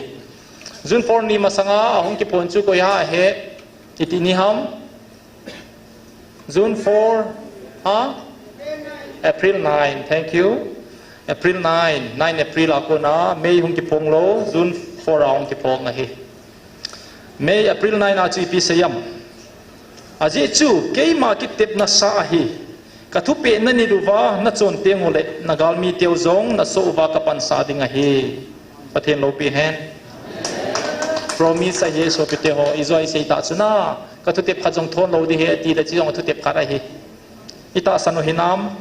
June four ni masanga, ahung kiphon chu koi ham ahe, iti ni ham, June four, ha? April nine, thank you. April nine, nine April a kona, May hung kiphong lou, June four a hung kiphong ahi. May, April nine a chu ipi seiyam. Ajeh chu, keima kitepna sa ahi. Ka thupeh na nit uva, na chon teng uleh, na galmi teu jong, na soh uva ka pansah ding ahi. Pathen loupi hen. Promise ahi, sopite ho, i jo a i sei ta chu na. Ka thutep khat jong thon lou ding ahi, ati le chu jong thutep khat ahi. I tahsan u hinam.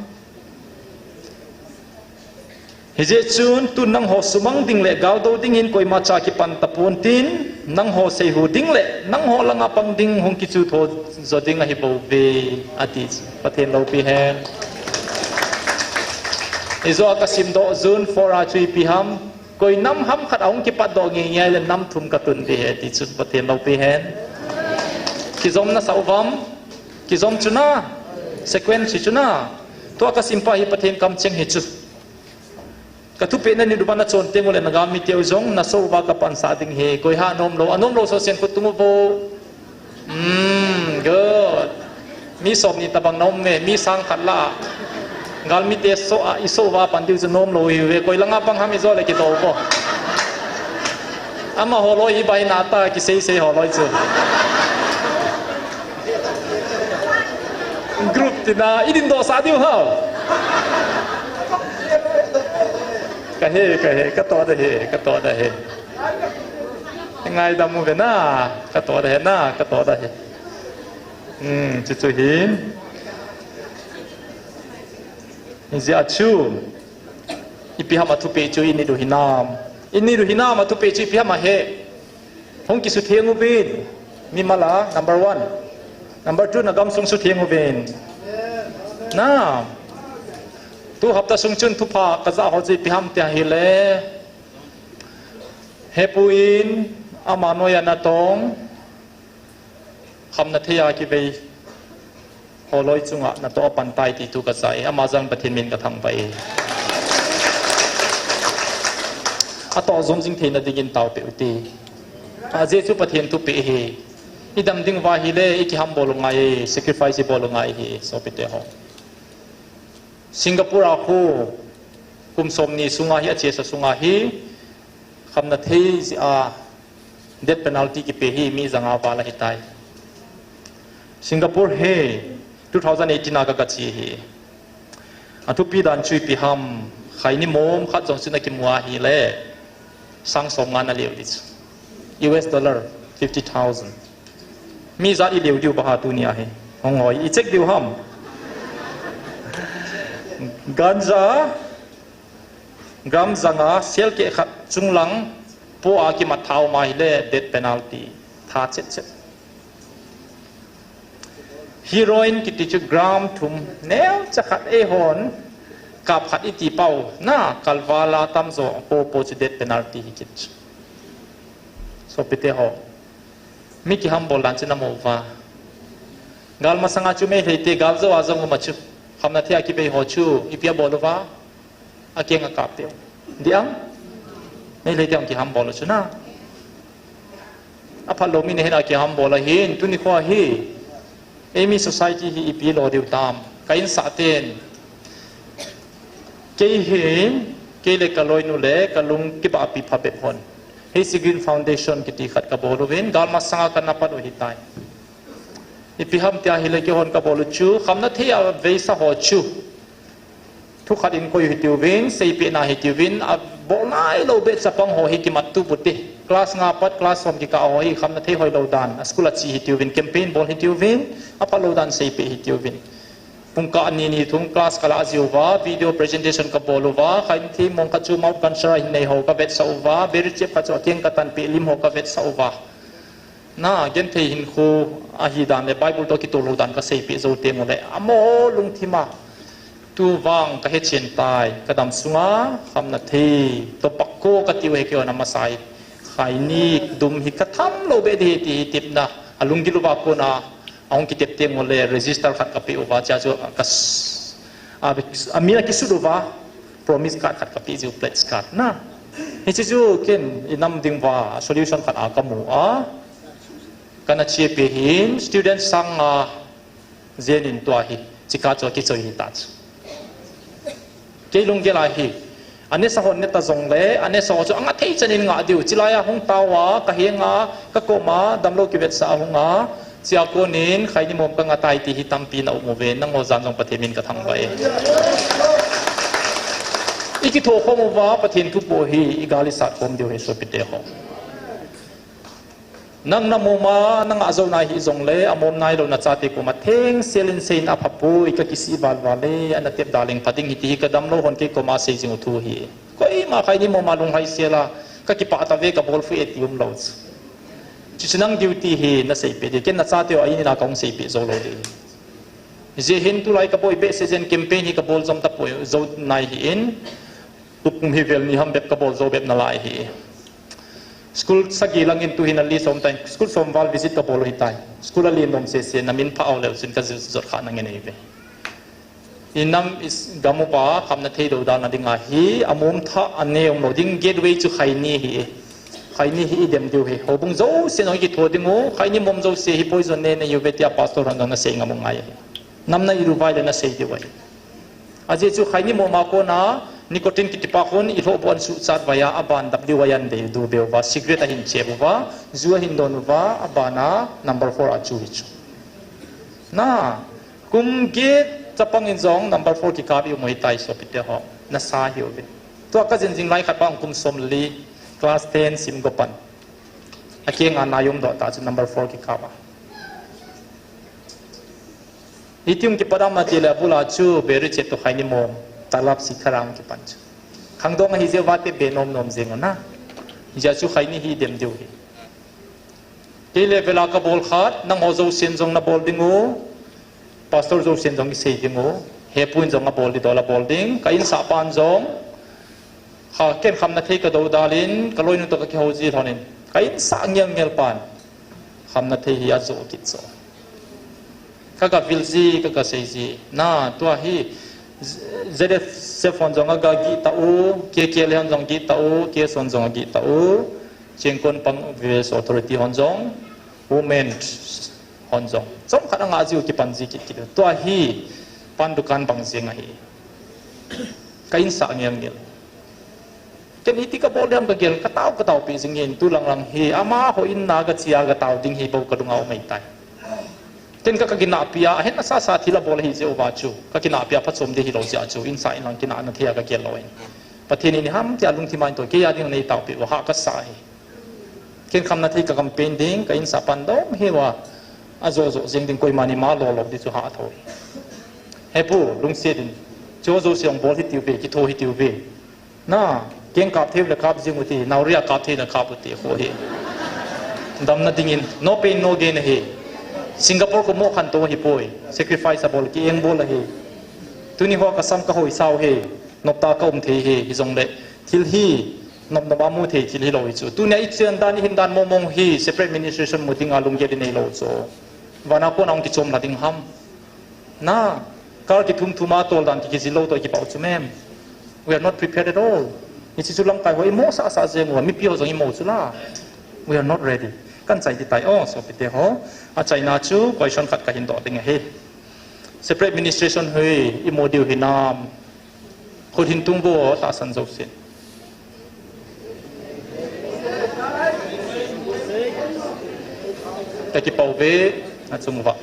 Hijeh chun, tun nangho sumang ding le galdo dingin koima cha kipan tapon tin, nangho seihu ding le, nangho langa pang ding hung kichu tho jo ding ahi bou ve, ati. Pathen loupi hen. I jo a ka sim doh June four a chu ipi ham, Koi nam ham khat ahung kipat doh ngei ngei le nam thum ka tun ding ahi ti chu Pathen loupi hen. Kijom na sa uvam, kijom chu na, sequence chu na. Tua ka sim pa hi Pathen kamcheng hi chu. Ka thupeh na nit uva na chon teng uleh na galmi teu jong na soh uva ka pansah ding ahi. Koi ha nom lou, anom lou soh sen khut tung uvo. Hmm, good. Mi somni tabang na um ve, mi sang khat lah a. Galmite so a, i so uva pan diu chu nom lou hi ve, koi langa pang ham i jo le kidou vo. Amaho loi hi bai na ta, kisei sei ho loi chu. Group tina, i din doh sah diu ham. Ka he, ka he, ka toh da he, ka toh da he. Ngaidam u ve na, ka toh da he na, ka toh da he. Hmm, chu chu hi. Hijeh a chu, ipi ham a thupeh chu i nit u hinam. I nit u hinam a thupeh chu ipi ham a he. Hung kisutheng uvin. Mimal a, number one. Number two, na gamsung sutheng uvin. Na. Tu hapta sung chun thupha ka ja ho chu ipi ham tia hile. Hepu in, ama noiya natong. Khamna thei a kivei ho loi chunga natoh a pan tai ti thu ka ja e, ama jal Pathen min ka thangvah e. Atoh jom jing theina dingin taopeh u te. Ajeh chu Pathen thupeh ahi. I dam ding uva ahile, i kihambol u ngai e, sacrifice i bol u ngai ahi, sopite ho. Singapore a khu, kum somni sunga hi, achesa sunga hi, khamna thei jeh a, death penalty kipe hi, mi janga val ahitai. Singapore hi, two thousand eighteen a ka, ka che hi. Athupi dan chu ipi ham, khaini mom khat jong chu na kimu ahile, sang somnga na leu ding chu. U S dollar fifty thousand. Mi ijat i leu diu ba ha tuni a hi. Hung hoi, i check diu ham. Ganja, gram janga, sel keh khat chunglang, po a kimat tha um ahile, death penalty. Tha chet chet. Heroin kiti chu gram thum, neocha khat eihon, kap khat i ti pau, na, kalval a tamjo, po po chu death penalty hi kit. Sopite ho. Mi kihambol dan chu na mu uva. Gal masanga chu Meitei te gal jo a jong um a chu. Khamna thei a kivei ho chu, ipi a bol uva. Akeng a kap teu. Diam? Meitei te hung kihambol u chu na. Aphat lou mi nahin a kihambol ahin, tuni kho hi. Eimi society hi ipi lo diu tam. Ka insah ten. Kei hi, kei le ka loinu le, ka lung kibahpi phabep hon. Hi Sea Green Foundation kiti khat ka bol uvin, gal masanga ka na pat u hitai. Ipi ham tia hile keihon ka bol u chu, khamna thei a veisa ho chu. Thu khat in koi u hitiuvin, seipeh na hitiuvin, abol nailou beh chapang ho hi kimat tup u te. Class nga pat, class som kikah ho hi khamna thei hoilou dan, a school a che hitiuvin, campaign bol hitiuvin, aphalou dan seipeh hitiuvin. Pungkah ni ni thum class ka lah jiu va, video presentation ka bol uva, khaini thei mong khat chu mouth cancer a hin nei ho ka vetsah uva, beri chep khat chu akeng ka tanpeh lim ho ka vetsah uva. Na, genthei hinkho ahi dan le Bible toh kitol lou dan ka seipeh jou teng ule, amaho lungthim a. Tu vang ka hechen tai, ka dam sunga khamna thei, tobacco ka tiu hi keihon amasa hi. Khaini dum hi ka tham lou beh ding hi ti hi tepna, alunggil uva kona, ahung kitep teng ule, register khat ka pe uva, chea chu ka s-, a, amin a kisut uva, promise card khat ka pe jiu, pledge card na. Hiche chu ken i nam ding uva solution khat a ka mu a. Ka na chepi hin student sang nga jen in tua hi, chika chu kichoi hi ta chu. Kei lunggel a hi, anesa hon neta jongle, anesa ho chu anga thei chan in nga diu, chilai a hung tao a, ka henga, ka koma, damlou kivetsah a hung a, chea konin, khaini mom ka nga tai ti hi tampi na um uve, nangho jan jong Pathen min ka thangvah e. I kitho khom uva, Pathen thu po hi, i gal i sat khom diu hi sopite ho. Nang na mom a, na nga jou nai hijongle, amom nailou na chate koma thengsel in seiyin apha poi, ka kisih val val e, ana tep daleng pha ding hi ti hi ka damlou hon kei koma sei jing u thu hi. Koima khaini mom a lunghai sel a, ka kipah tave ka bol phui e ti umlou chu. Chuchu nang duty hi na seipeh ding, ken na chate u a in a ka hung seipeh jou lou ding. Hijeh hin tulai ka boi behseh jeh in campaign hi ka bol jom tapoi, jou nai hi in. Tukum hi vel ni ham bep ka bol jou bep nalai hi. School sagi langin tu hin a li som tai, school som val visit ka bol u hitai. School a li nom sese, na min pha u leu chun ka jil jot kha na ngen eive. I nam i s-, gam uva khamna thei dou dan a dinga hi, amom tha a ne umlou ding gateway chu khaini hi e. Khaini hi i dem diu hi. Houbung jouse nong i kitho ding u, khaini mom jouse hi poison ne ne uve tia pastor hon jong na sei ngam u ngai hi. Namna iru vai le nasei diu ahi. Ajeh chu khaini moma kona nicotine kitipa khun ilhoh bon suhchat vaiya, aban W I an dei du beuva, cigarette ahin chep uva, ju ahin don uva, abana number four a chu hi chu. Na, kum get chapang in jong number four kikap iu moi tai sopite ho. Nasa hiuve. Tua kajin jing lai khat bang kum som li, class ten sim go pan. Akenga naium doh ta chu number four kikap a. Hitium kipadam ati le abula chu beri chet to khaini mom, talap sikharang kipan chu. Khangdong ahi jeh uva te be nom nom jeng u na. Hijeh chu khaini hi dem diu hi. Kei le vela kabol khat, nangho jousen jong nabol ding u, pastor jousen jong isei ding u, hepu in jong abol di dol abol ding, ka insah pan jong, kha ken khamna thei kadou dalin, kaloinu to kakihou ji lhonin, ka insah ngel ngel pan, khamna thei hi ajo kit jo. Ka, ka vil ji, ka, ka sei ji. Na, tua hi, Z F C hon jong aga gih ta u, K K L hon jong gih ta u, K S hon jong agih ta u, Chengkon pang Village Authority hon jong, Women hon jong. Chomkhat anga jiu kipan ji kit kit. Tua hi, pan dukan bang jeng ahi. Ka insah ngel ngel. Ken iti kabol diam kagel, katao, katao pi jing in, tu lang lang hi, amaho in na kachia katao ding hi bou kalunga um ahitai. Ken ka, kakinahpi a, ahet nasa sa thil abol ahi jeh uva chu, kakinahpi a phachom ding hilou jeh a chu, insah in lang kinahna thei a kagel lou in. Pathen in ham tia lungthim a in to, kei a ding nei taopi uva, ha kasa hi. Ken khamna thei ka campaign ding, ka insah pan dong hi uva, ajo jo jing ding koima ni ma lo lo di chu ha tho hi. Hepu, lungset in, chu jo siang bol hi tiu ve, kitho hi tiu ve. Na, keng kap thei le kap jing u ti, Nauria kap thei le kap u ti, kho hi. Damna dingin, no pain, no gain ahi. Singapore ko mo khan to hi poi, sacrifice abol ki eng bol ahi. Tuni ho kasam kahoi sao hi, nopta ka um thei hi, hijong le, thil hi, nop nop amu thei thil hilou hi chu. Tunia ichen dan, ihin dan mo mong hi, separate administration mu dinga lunggel inei lou chu. Vana kona hung kichom la ding ham. Na, kar kithum thum a tol dan kikijil lou toh kipau chu mem. We are not prepared at all. Hiche chu lamkai ho imo sasa jeng uva, mipi ho jong imo chu la. We are not ready. Kan chai ti tai o, sopite ho. Achaina chu question khat kahin doh ding ahi. Separate administration hi imu diu hinam. Khut hin tung vo, tahsan jousen. Ka kipau ve, achung uva.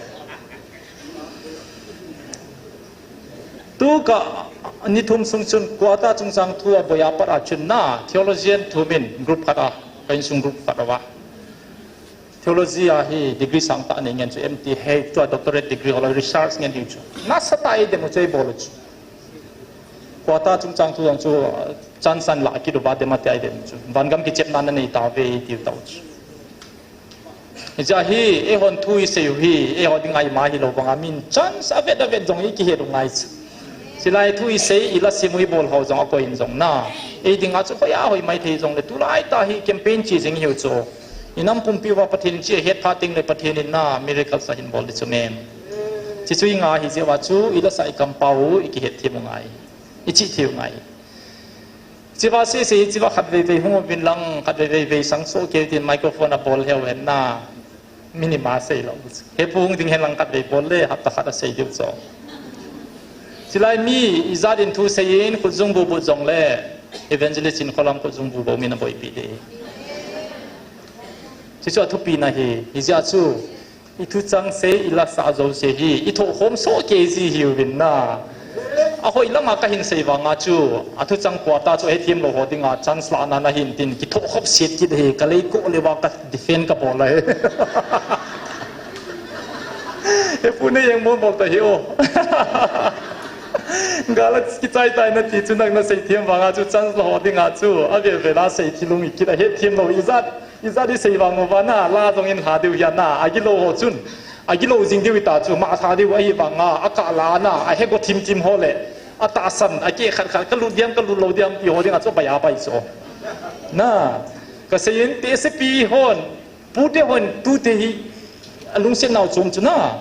Tu ka ni thum sung chun quarter chungchang thu aboi a pat a chun na theologian thum in group khat a, ka insung group khat a va. Theology a hi degree sangtah nei ngen chu M T hei tua doctorate degree ho la research ngen hiu chu. Nasatah a eidem u chu eibol u chu. Quarter chungchang thu jong chu, uh, chance an la kit uva dem a ti eidem u chu. Vangam kichepna nanei tauve tiu tau chu. Hijeh a hi, eihon thu isei u hi, eiho dinga ima hilou vanga min chance avet avet jong ikihet u ngai chu. Chulai thu isei, ila sim u ibol ho jong akoi in jong na. Ei dinga chu hoiya hoi maithei jongle tulai tah hi campaign chi jing hiu chu. Inam pumpi uva Pathen in chi ahet phat tengle Pathen in na miracles ahin bol di chu mem. Chi chu inga hijeh uva chu, ila sa ikampau, ikihet thei u ngai. Ichi thei u ngai. Chiva sese hi, chiva khatvei vei hung uvin lang, khatvei vei vei sang soh kei tin microphone abol heu hen na. Minima sei lou. Hepu hung ding hen lang khatvei bol le, hapta khat a sei diu chu. Chulai mi, ijat in thu sei in, khut jung bu bu jongle, evangelist in kholam khut jung bu bu min aboipi de. Chi chu athupi na hi, hijeh a chu, ithuchang sei, ila sa jouse hi, ithoh khom soh kei ji hiuvin na. Ahoi lama kahin sei vanga chu, athuchang quarter chu hethem lou ho dinga chance lahna nahin tin, kithoh khop set kit hi, kalei ko le va ka defend kabol ahi. Hepu nei jeng mol mol ta hi o. Gala kichai tai nati chu nang nasei them vanga chu chance lou ho dinga chu, avel vel a sei thilung ikit a hethem lou ijat. Ijat isei vang uva na, la jong in lha diu hia na, agilou ho chun. Agilou jing diu ita chu, ma lha diu ahi vanga, akah la na, ahe go thim thim ho le. Atahsan, akeh khat khat, kalut diam, kalut lou diam, ti ho dinga chu, bai a bai chu. Na, kasei in, te sepi hon, pute hon, tute hi, alungset nau chom chu na.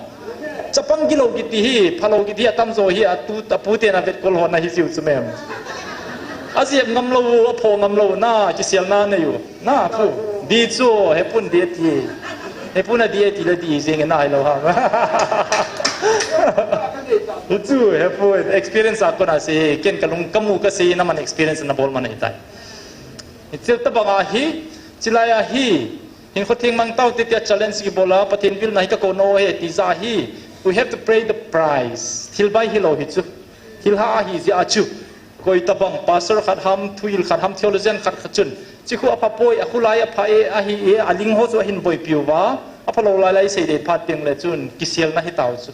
Chapang gilou kiti hi, phalou kiti hi, atamjo hi, atu, apute na vetkol hon na hi jiu chu mem. Ajep ngam lou, apho ngam lou, na, kisel na nei u. Na, pu, di chu, hepun di ti. Hepun a di ti le di jing na hilou ham. Hichu, hepu, experience a kona sei, ken kalung kamu kasei, naman experience nabol man ahitai. Hiche tobang ahi, chilai ahi, hinkho theng mang taute tia challenge kibola, Pathen vilna hi kakou nau ahi, tija hi, we have to pay the price. Thil bai hilou hichu. Thil ha ahi jeh a chu. Koi tobang, pastor khat ham, thuhil khat ham, theologian khat khat chun, hichu khu apha poi, akhulai apha e, ahi e, aling ho chu ahin boipi uva, aphalou lailai sei dei phat teng le chun, kiselna hitau chu.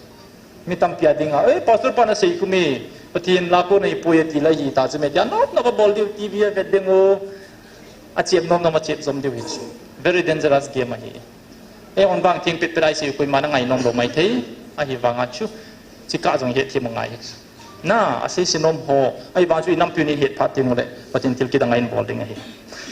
Mi tampi a dinga, "Eh, pastor pan asei khu mi, Pathen la kon ahipoi," ati lai hita chu, mi tia nop nop abol diu, T V avet ding u, achep nom nom achep jom diu hichu. Very dangerous game ahi. Eihon vang theng pet pet a isei u koima na ngai nom lou maithei, ahivanga chu, chikah jong hethem u ngai hichu. Na, asei se nom ho, ahivang chu inampiu in ihet phat teng ule, Pathen thil kidang a inbol ding ahi.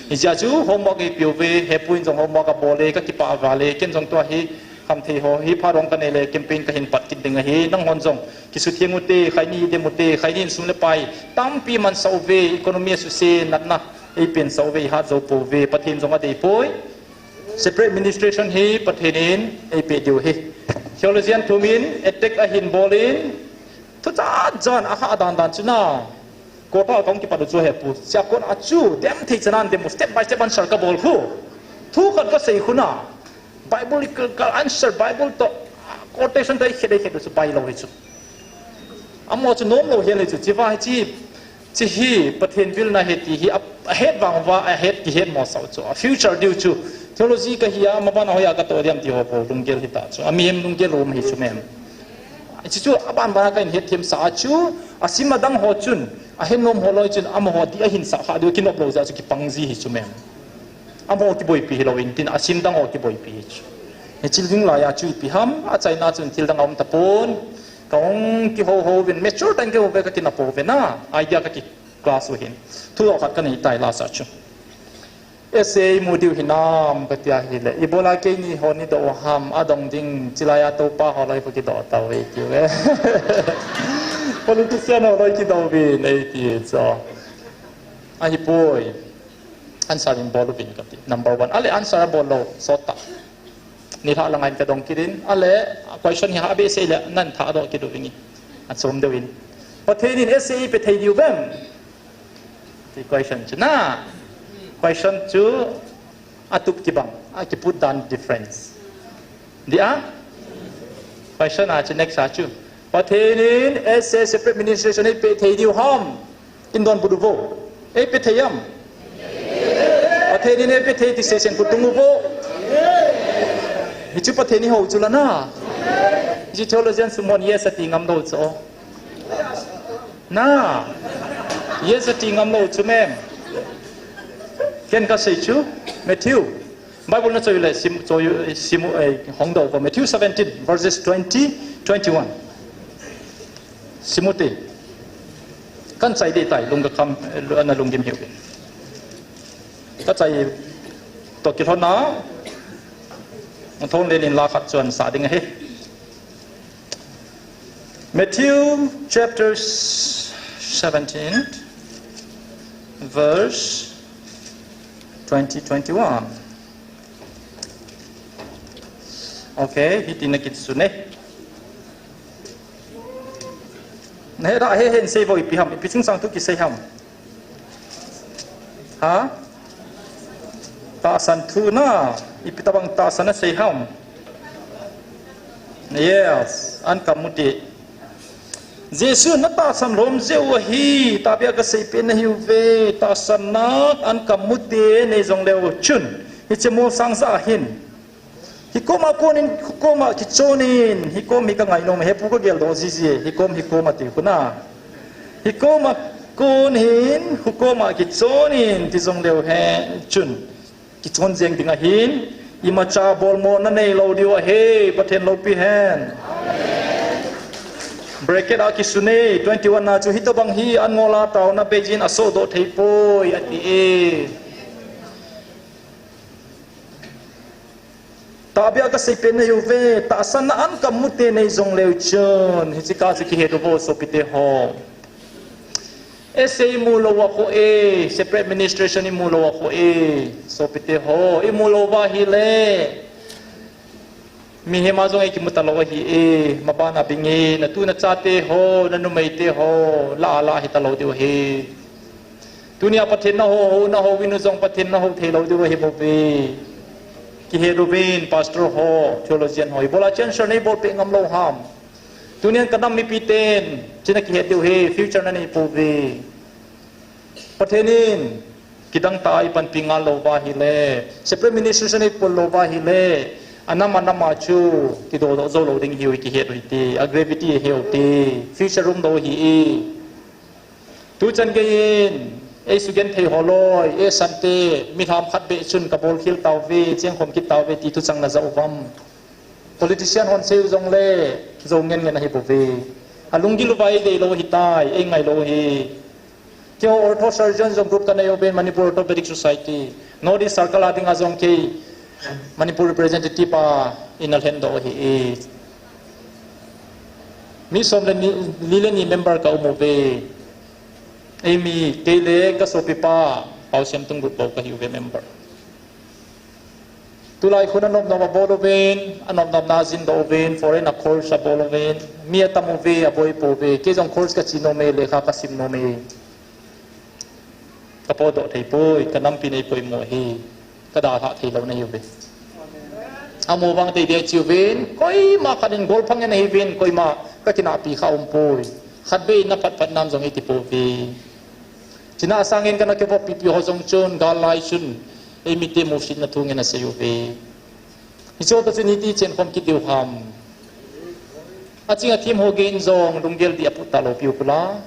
Hijeh a chu homework eipeu ve, hepu in jong homework abol e, kakipah val e, ken jong tua hi, khamthei ho, hi phat hung kanei le, campaign kahin pat kit ding ahi, nanghon jong, kisutheng ute, khaini idem ute, khaini in sum le pai, tampi mansah uve, economy asuse, natna, eipensah uve, ihat jou pouve, Pathen jong adei poi. Separate administration hi Pathen in eipeh diu ahi. Theologian thum in attack ahin bol in, thuchat jan ahah dan dan chu na. Kota kahung kipat u chu hepu. Sia kon a chu, dem thei chan a dem u, step by step answer kabol khu. Thu khat kasei khu na. Biblical answer, Bible toh, quotation toh, ikhet, ikhet u chu bai lou hichu. Amaho chu nom lou hel hichu, chiva hichi, chi hi, Pathen vilna ahi ti hi, a, ahet vang uva, ahet kihet mosah u chu, a future diu chu, theology kahi a, maban a hoiya katoh diam ti ho bou, lunggel hita chu, amihem lunggel um hichu mem. Hichu chu, aban ban a kahin hetthem sah a chu, asim adang ho chun, ahet nom ho loi chun, amaho dih ahin sah kha diu, kinop lou jeh a chu, kipang ji hichu mem. Amaho kiboipi hilou in tin, asim dang ho kiboipi hichu. Hichi ding laiya chu ipi ham, achaina chun thil dang aum tapon. Kahung kihou hou vin, mature tah in kihou ve katina pouve na, idea kaki class u hin. Thu khat kanei tai lasa chu. Essay imu diu hinam katia hile. Ibola keini ho nidoh u ham, adong ding, chilaiya toupa ho loi khu kidoh tauve tiu ve. Politician ho loi kidoh uvin, eiti chu. Ahipoi. Answer in bol uvin kati. Number one. Ale answer abol lou, sot tah. Nilhah langa in kadong kit in. Ale, question hi ha be sei le, nan thadoh kit uvin. Achom deuin. Pathen in essay pe thei diu vem? Ti question chu na. Question chu atup kibang. Akiput dan difference. Dia? Question a chu next a chu. Pathen in essay separate administration eipe thei diu ham? Kin donbut uvo. Eipe thei am? Pathen in eipe thei ti sesen khut tung uvo. Hichu Pathen in hou chu la na. Hichu theologian sum hon yes ati ngam lou chu. Na. Yes ati ngam lou chu mem. Ken kasei chu. Matthew. Bible na choi le sim, choi, sim, eh, hong doh vo. Matthew seventeen, verses twenty, twenty-one. Sim ute. Kan chai deh tai, lung kakham, eh, ana lunggim hiu. Kachai toh kilhon a, thong len in la khat chu an sa ding ahi. Matthew chapter seventeen, verse twenty, twenty-one. Okay, hiti na kit sune. Nahe ra he hen sei vo ipi ham, ipi chungchang thu kisei ham. Ha? Tahsan thu na, ipi tabang tahsan asei ham. Yes, an kamu te. Jesu na tahsan lom jeh u ahi, tahbeh a kasei pen nahiu ve, tahsan na an kamu te nei jong leu chun. Hiche molsang sa ahin. Hikoma konin, hikoma kichonin, hikom hi ka ngainom, hepu ka geldoh jiji, hikom, hikoma ti kuna. Hikoma konin, hikoma kichonin, ti jong leu hen chun. Kichon jeng ding ahin, imacha bolmo na neilou diu ahi, Pathen loupi hen. Bracket a kisune, twenty-one na chu hitobang hi an ngol a taona beijin asohdoh thei poi, ati e. Tahbeh a kasei pen nahiu ve, tahsan na an kamu te nei jong leu chun, hiche ka chu kihet uvo sopite ho. Essay imu lou a kho e, separate administration imu lou a kho e, sopite ho, imu lou va hile. Mihem a jong ei kimu talou ahi e, maban a bing e, natu nachate ho, nanumeite ho, la a la hi talou diu ahi. Tunia Pathen naho, ho, naho vin u jong Pathen naho thei lou diu ahi bou ve. Kihet uvin, pastor ho, theologian ho, ibola chen sir nei bol peh ngam lou ham. Tunian ka nam mipi ten, china kihet diu ahi, future nanei pou ve. Pathen in, kidang tah a ipanpi ngal lou va ahile, separate ministration ipol lou va ahile, anam anam a chu, kidodoh jou lou ding ahiu ikihet u hite, a gravity ahiu te, future um lou ahi e. Tuchan gei in, ei sugenthei ho loi, ei sante, mi lham khat beh chun ka bol khel tauve, cheng khom kit tauve, ti thuchang na ja uvam. Politician hon sei u jongle, jou ngen ngen ahi bou ve. A lunggil uva ei dei lou ahitai, ei ngai lou ahi. Keiho ortho surgeon jong group ka nei uve, Manipur Orthopedic Society. North East Circle a dinga jong kei, Manipur representative a, ina lhen doh ahi e. Mi som le ni, li le ni member ka um uve. Eimi, kei le ka sopipa, Pausem Tung group bou ka hi uve member. Tulai khun anop nop a bol uvin, anop nop na jin doh uvin, foreign a course a bol uvin, mi atam uve, aboi pou ve, kei jong course ka chi nom e, lekha ka sim nom e. Ka podoh thei poi, ka nampi nei poimo hi, ka dalhah thei lou na hi uve. Amo vang tei dia chi uvin, koima khat in gol phang in ahi uvin, koima ka kinahpi kha um poi. Khat vei na phat phat nam jong i ti pou ve. China sangin kana kivop pipi ho jong chun, gal lai chun, ei mite musit na thu ngen asei uve. Hiche ho toh chun iti chen khom kit diu ham. Aching athim ho gei in jong lunggel dih aput talou piu kula.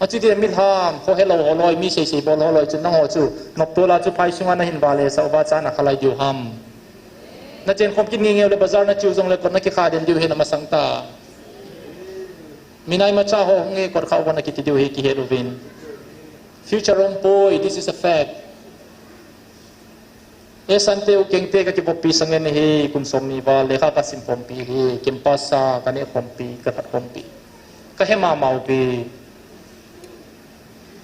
Achuti mi lham, ho helou ho loi, mi sei sei bol ho loi chun nangho chu, noptol a chu phai sunga nahin vale sa uva cha na khalai diu ham. Na chen khom kit ngei ngei le bazar na chiu jongle kot na kikha den diu hi na masang ta. Minai macha ho nge kot kha uva na kiti diu hi kihet uvin. Future um poi, this is a fact. E sante u kengte ka kivoppi sangen hi kum som ni val lekha ka sim khompi hi, campus a ka neh khompi, ka that khompi. Ka he mama uve.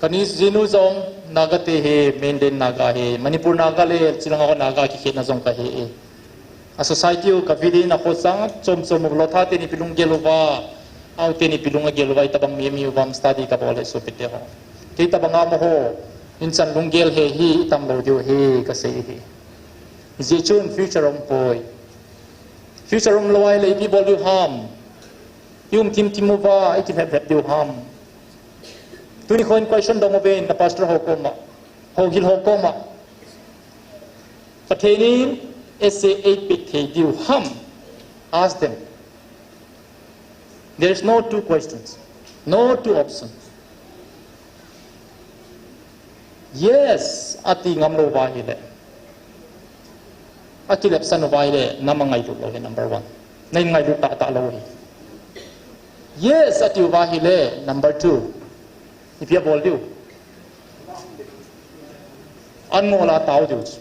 Ka ni jinu jong Naga te hi, mainland Naga hi, Manipur Naga le Chilanga ho Naga kikhetna jong ka he e. A society u ka vidin a kho sang chom chom u Lotha teni pi lunggel uva, Ao teni pi lung agel uva, itabang mi mi uvam study ka bol he sopite ho. Kei tabang a mo ho, in chan lunggel he hi, itam lou diu hi, ka sei hi. Hijeh chun future um poi. Future um lou ahile ipi bol diu ham. I um thim thim uva, i kilhep lhep diu ham. Tuni khon question dong uve na pastor ho koma. Ho gil ho koma. Pathen in S A A pe thei diu ham. Ask them. There is no two questions, no two options. Yes, ati ngam lou uva ahile. Akilepsan uva ahile, na ma ngailut lou hi number one. Na in ngailut tah tah lou hi. Yes, ati uva ahile, number two. Ipi abol diu. An ngol a tao diu chu.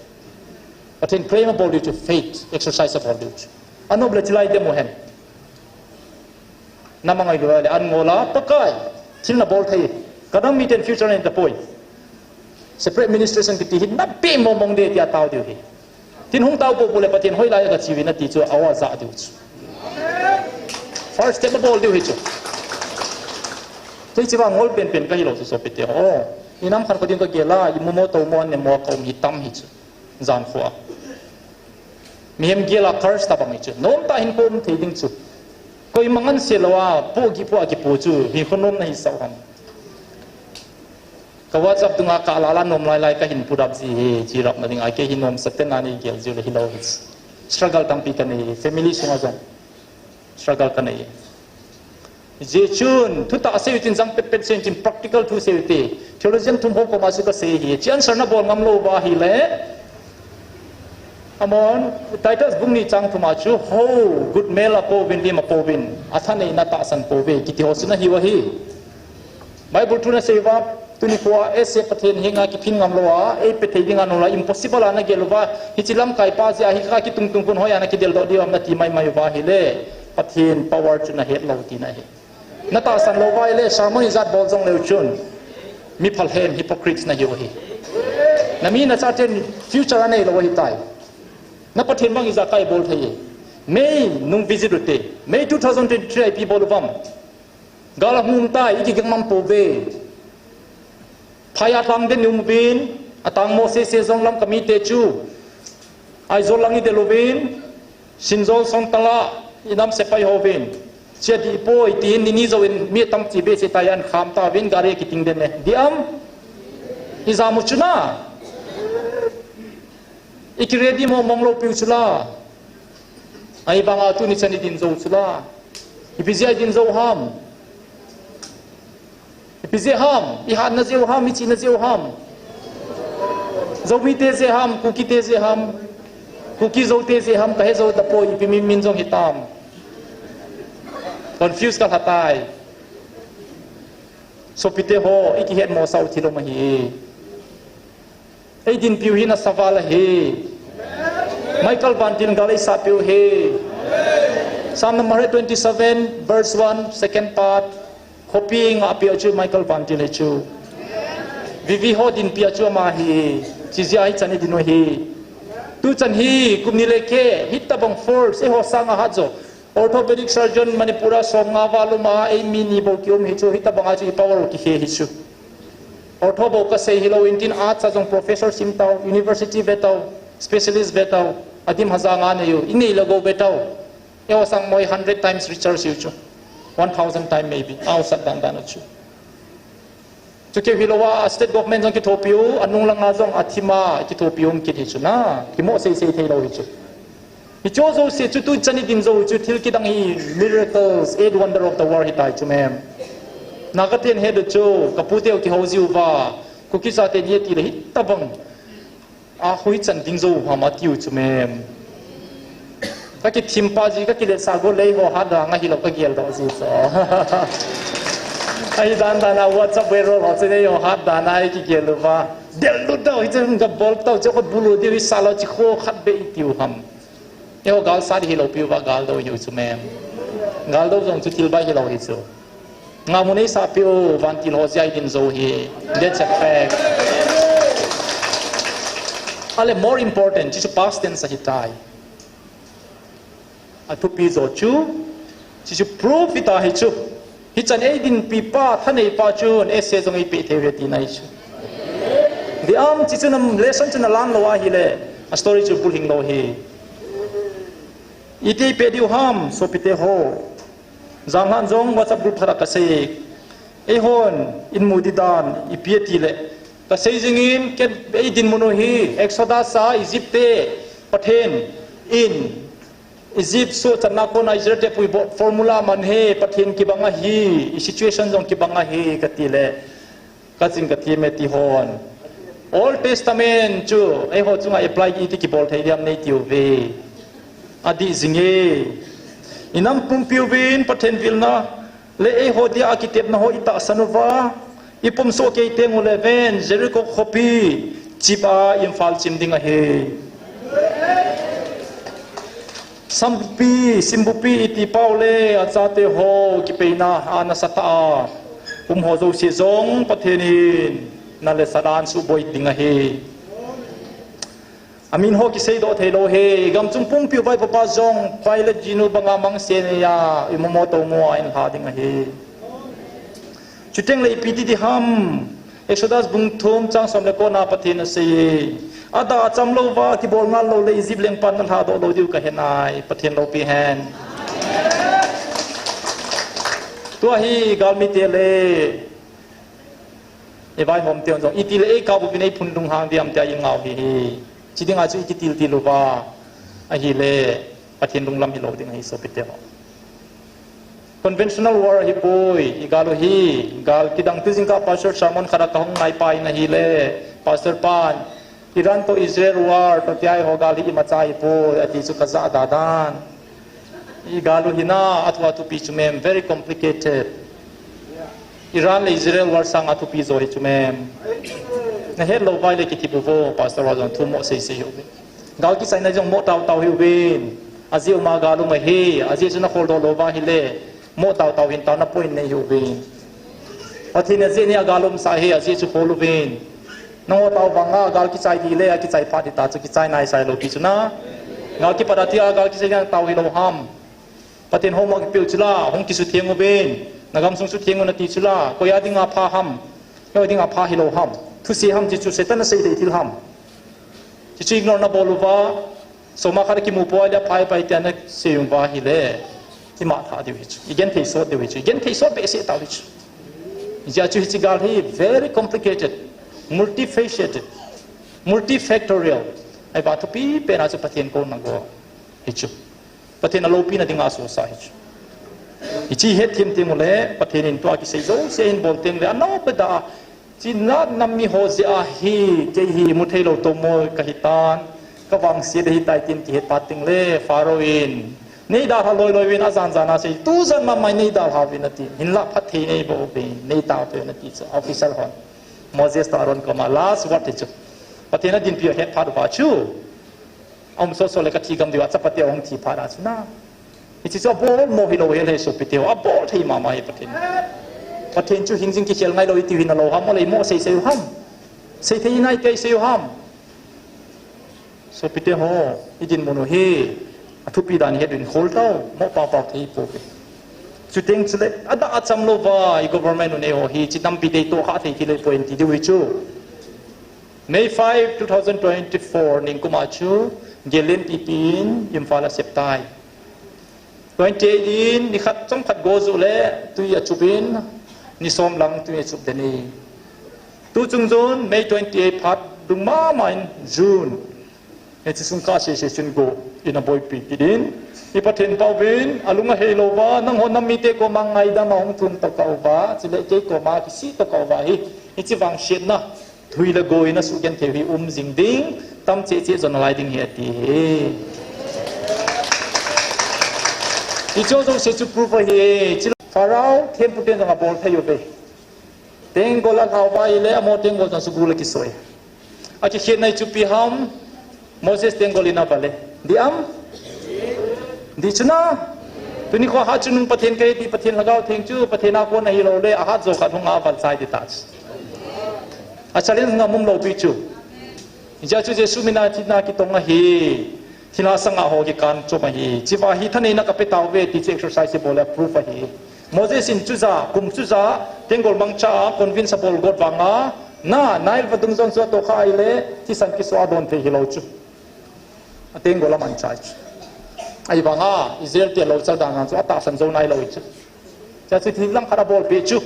Pathen claim abol diu chu, faith exercise abol diu chu. Anop le chilai demo hen. Na ma ngailut le an ngol a Pakai. Thil na bol thei. Ka nam miten future nei tapoi. Separate ministration kiti hi na pe mong mong de tia tao diu hi. Tin hung tao pou pou le Pathen hoilai a ka chiu vin ati chu a ja diu chu. First step abol diu hi chu. Kei chiva ngol pen pen ka hilou chu sopite ho. I nam khat kho ding ka gel a, i mu mo tou mo an ne mo ka um hi tam hi chu. Jan kho a. Mihem gel a curse tabang hi chu. Nom tah hin khom thei ding chu. Koima nganse lou a, po gi po a kipo chu. Hi kho nom na hi sao ham. Ka WhatsApp dunga ka la la nom lai lai ka hin put up ji hi, ji rap na ding a kei hi nom sa ten a nei gel jiu le hilou hi. Struggle tampi ka nei, family sunga jong. Struggle ka nei. Hijeh chun, thutah sei u tin jang pet pet sei u tin practical thu sei u te. Theologian thum ho koma chu ka sei hi. Chi answer na bol ngam lou uva ahile. Amahon, Titus bung ni chang thum a chu, ho, good meal apouvin, lim apouvin, athaneina tahsan pouve, kiti ho chu na hiu ahi. Bible thu na sei uva, tuni khoa, S A Pathen henga kiphin ngam lou a, ei pe thei dinga nula, impossible a na gel uva, hiche lamkai pa jeh a, hi kha kitung tung khun hoi a na kidel doh diu ham na ti mai mai uva ahile, Pathen power chu na het lou tina ahi. Na tahsan lou uva ahile, sermon ijat bol jong leu chun, mi phalhen, hypocrites na hiu ahi. Na mi na chaten future anei lou ahitai. Na Pathen bang ijat kai bol thei e. May nung visit u te. May two thousand twenty-three a ipi bol uvam. Gal ahung um tai, i kigel ngam pouve. Phai a tang den um uvin, atang mo sese jong Lamka mite chu. Aizawl lang i del uvin, Sinzawl Songtala, i nam sepai ho uvin. Chia di poi, tin ni ni zo in, mi tam chi be se tai an kham ta uvin, gari kiting den ne. Di am? I jam u chu na. I ki ready mo mong lou piu chu la. Ahivanga tuni chan i din zo chu la. Ipi jeh a i din zo ham. Ipi jeh ham. I hatna jeh u ham, i chihna jeh u ham. Zomite jeh ham, Kukite jeh ham. Kuki Zote jeh ham, ka he zo ta poi, ipi min min jong hitam. Confuse ka lha tai. Sopite ho, i kihet mo sau thil um ahi. Ei dinpiu hi nasa val ahi. Michael Vantil gal ei sapiu hi. Psalm number twenty-seven, verse one, second part. Khopi ngahpi a chu Michael Vantil hi chu. Vivi ho dinpi a chu ama hi. Chijia hi chan i din u hi. Tu chan hi, kum ni le keh, hitabang force, eiho sanga hat jo. Orthopedic surgeon Manipur a som nga val um a, ei mi ni bou kium hi chu, hitabang a chu i power u kihe hi chu. Ortho bou ka sei hilou in tin, arts a jong professor sim tau, university ve tau, specialist ve tau, adim haza nga nei u, i nei le gou ve tau. Eiho sang moi hundred times richer siu chu. One thousand time maybe. Au sat dan dan u chu. Chu keu hilou a, state government jong kithopi u, anung langa jong athim a, kithopi um kit hi chu na. Kimo sei sei thei lou hi chu. Hicho jouse chu tu chan i din zo chu thil kidang hi miracles, eight wonder of the world hi tai chu mem. Na ka ten he do chu, ka pu teu kihou jiu va, Kuki sa te ni ti le hitabang. A hoi chan ding zo ham a tiu chu mem. Ka kithim pa ji, ka kilet sa go lei ho hat da nga hilou ka gel do ji so. Ahi dan dan a WhatsApp we ro ho chu nei ho hat dan a i kigel u va. Del lut dau hi chu ka bol tau chu ka bulu diu i sa lo chi kho khat be i tiu ham. Eiho gal sa di hilou piu va gal do hiu chu mem. Gal do jong chu thil bai hilou hi chu. Nga mun ei sa piu Vantil ho jia i din zo hi. That's a fact. Ale more important, chu chu past tense ahi tai. Athupi jo chu, chu chu proof hi ta hi chu. Hichan ei dinpi pa, thanei pa chun, essay jong ei pe thei ve ti nai chu. Di am chi chu nam lesson chu na lan lou ahi le, a story chu bul hing lou hi. Iti pe diu ham, sopite ho. Jang han jong WhatsApp group thara ka sei. Eihon, in mu di dan, ipi ti le. Ka sei jingin, ken ei din mun u hi, Exodus a Egypt te, Pathen, in, Egypt suhchatna kona Israel te puidoh formula man hi, Pathen kibang ahi, i situation jong kibang ahi, ka ti le, ka jing ka ti me ti hon. Old Testament chu, eiho chunga apply iti kibol thei diam nei tiu ve. Adi jing e. I nam pumpiu vin, Pathen vilna, le eiho dia akitepna ho i tahsan uva, i pumso kei teng u le ven, Jericho khopi, chip a Imphal chim ding ahi. Sambupi, Simbupi iti pau le, achate ho, kipeina, ana sata a. Um ho jouse jong, Pathen in, na le sadan suboi ding ahi. Amin ho kisei doh thei lou hi, gam chung pumpiu vai papa jong, Pilate jinu banga mang se ne ya, i momo to mo a in lha ding ahi. Chuteng le ipi ti di ham, Exodus bung thum chang som le kona Pathen asei. Ada acham lou va, kibol ngal lou le Egypt lengpan na lha doh lou diu ka he nai, Pathen loupi hen. Tua hi galmi te le, i vaihom te jong, iti le ei kap uvin ei phun lung hang diam tia i ngau hi hi. Chi dinga chu i kitil til uva, ahi le, Pathen lunglam hi lou ding ahi sopite ho. Conventional war hi poi, i gal u hi, gal kidang tu jingkah pastor sermon khat a ka hung ngai pa in ahi le, pastor pan, Iran to Israel war, to tia ho gal hi imacha hi poi, ati chu ka ja da dan. I gal u hi na, athu athupi chu mem, very complicated. Iran le Israel war sang athupi jo hi chu mem. Na het lou vai le kiti bu vo, pastor wa jong thu mo sei sei ho. Gal kichaina jong mo tau tau hi uvin. Ajeh uma gal um ahi, ajeh chu na khol doh lou va hi le, mo tau tau hin tau na point nei hi uvin. Pathen in ajeh ni a gal um sa hi, ajeh chu khol uvin. Nangho tau vanga gal kichai di le, akichai phat di ta chu kichai nai sai lou pi chu na. Gal kipat a tia gal kisei ding tao hilou ham. Pathen homework pil chula, hung kisutheng uvin. Nagam sung sutheng u nati chula, koi a dinga pha ham. Koi a dinga pha hilou ham. Thuse ham ti chu Satan asei dei thil ham. Ti chu ignore nabol uva. Soma khat kimu poi le phai pai tia nasei uva hile. Ima tha diu hi chu. Igenthei sot diu hi chu. Igenthei sot behseh tau hi chu. Hijeh a chu hiche gal hi very complicated, multifaceted, multifactorial. Ahivang thupi pen a chu Pathen kouna go hi chu. Pathen aloupina dinga asosah hi chu. Hiche hethem teng ule, Pathen in tua kisei jouse hin bol teng le, anao beda, chi nat nam mi ho jeh a hi, kei hi mu thei lou tomo kahi tan, ka vangset ahi tai tin kihet pat teng le, Pharaoh in, nei dalha loi loi uvin ajan jan a sei, tu jan mama in nei dalha uvin ati, hinlah phatthei nei boh uvin, nei tao uvin ati chu, officer hon. Moses toh Aaron koma, last word hi chu. Pathen adinpi u ahet phat uva chu. Aum soso le kathi gam diu a chapate ahung thi phat a chu na. Hiche chu abol mo hilou hel he sopite ho, abol thei mama hi Pathen. Pathen chu hingjing kikhel ngai lou iti u hi nalou ham, ole imo sei sei u ham. Sei thei nai tei sei u ham. Sopite ho, idinmun u hi, athupi dan het uvin khol tau, mo pau pau thei pouve. Chuteng chule, ada acham louva, i government u nei ho hi, chi nampi dei toh kha thei thei le point ti diu hi chu. May five, two thousand twenty-four, ningkum a chu, Galen P P in, Imphal asep tai. Twenty-eight in, nikhat chomkhat go ju le, tui achupin, ni som lang tui achup den e. Tu chung jun, May twenty-eight phat, dung mama in, June. Hiche sung kah sese chun go, in aboipi kit in. I Pathen pau vin, alung ahei louva, nangho nam mite koma ngaidam a hung thum tokah uva, chule kei koma kisih tokah uva hi, hiche vangsetna. Thui le goi in asugenthei u hi um jing ding, tam cheh cheh jo nalai ding ahi ati hi. Hiche jouse chu proof ahi, chule Pharaoh thempu ten jong abol thei uve. Tenggol alhau uva ahile, amaho tenggol jong chu gul akisoi. Akikhetna hi chu ipi ham, Moses tenggol in aval e. Dih am? Dih chu na. Tuni kho ahat chu nung Pathen kahi ti Pathen Lhagao Theng chu Pathen a kon ahilou le ahat jo khat hung a aval chai ding tah chu. A challenge ngam um lou pi chu. Hijeh a chu Jesu mina thina kitong ahi. Thilha sanga ho kikan chom ahi. Hichea hi thaneina kape tauve ti chu exercise ibol le proof ahi. Moses in chuja, kum chuja, tenggol mangcha a convince abol got vanga, na, Nile vadung jong chu atohkha ahile, thisan kiso a adon thei hilou chu. Atenggol amangcha chu. Ahivanga, Israel te louchal dan chu atahsan jou nailou chu. Hichea chu thil langkhat abolpeh chu.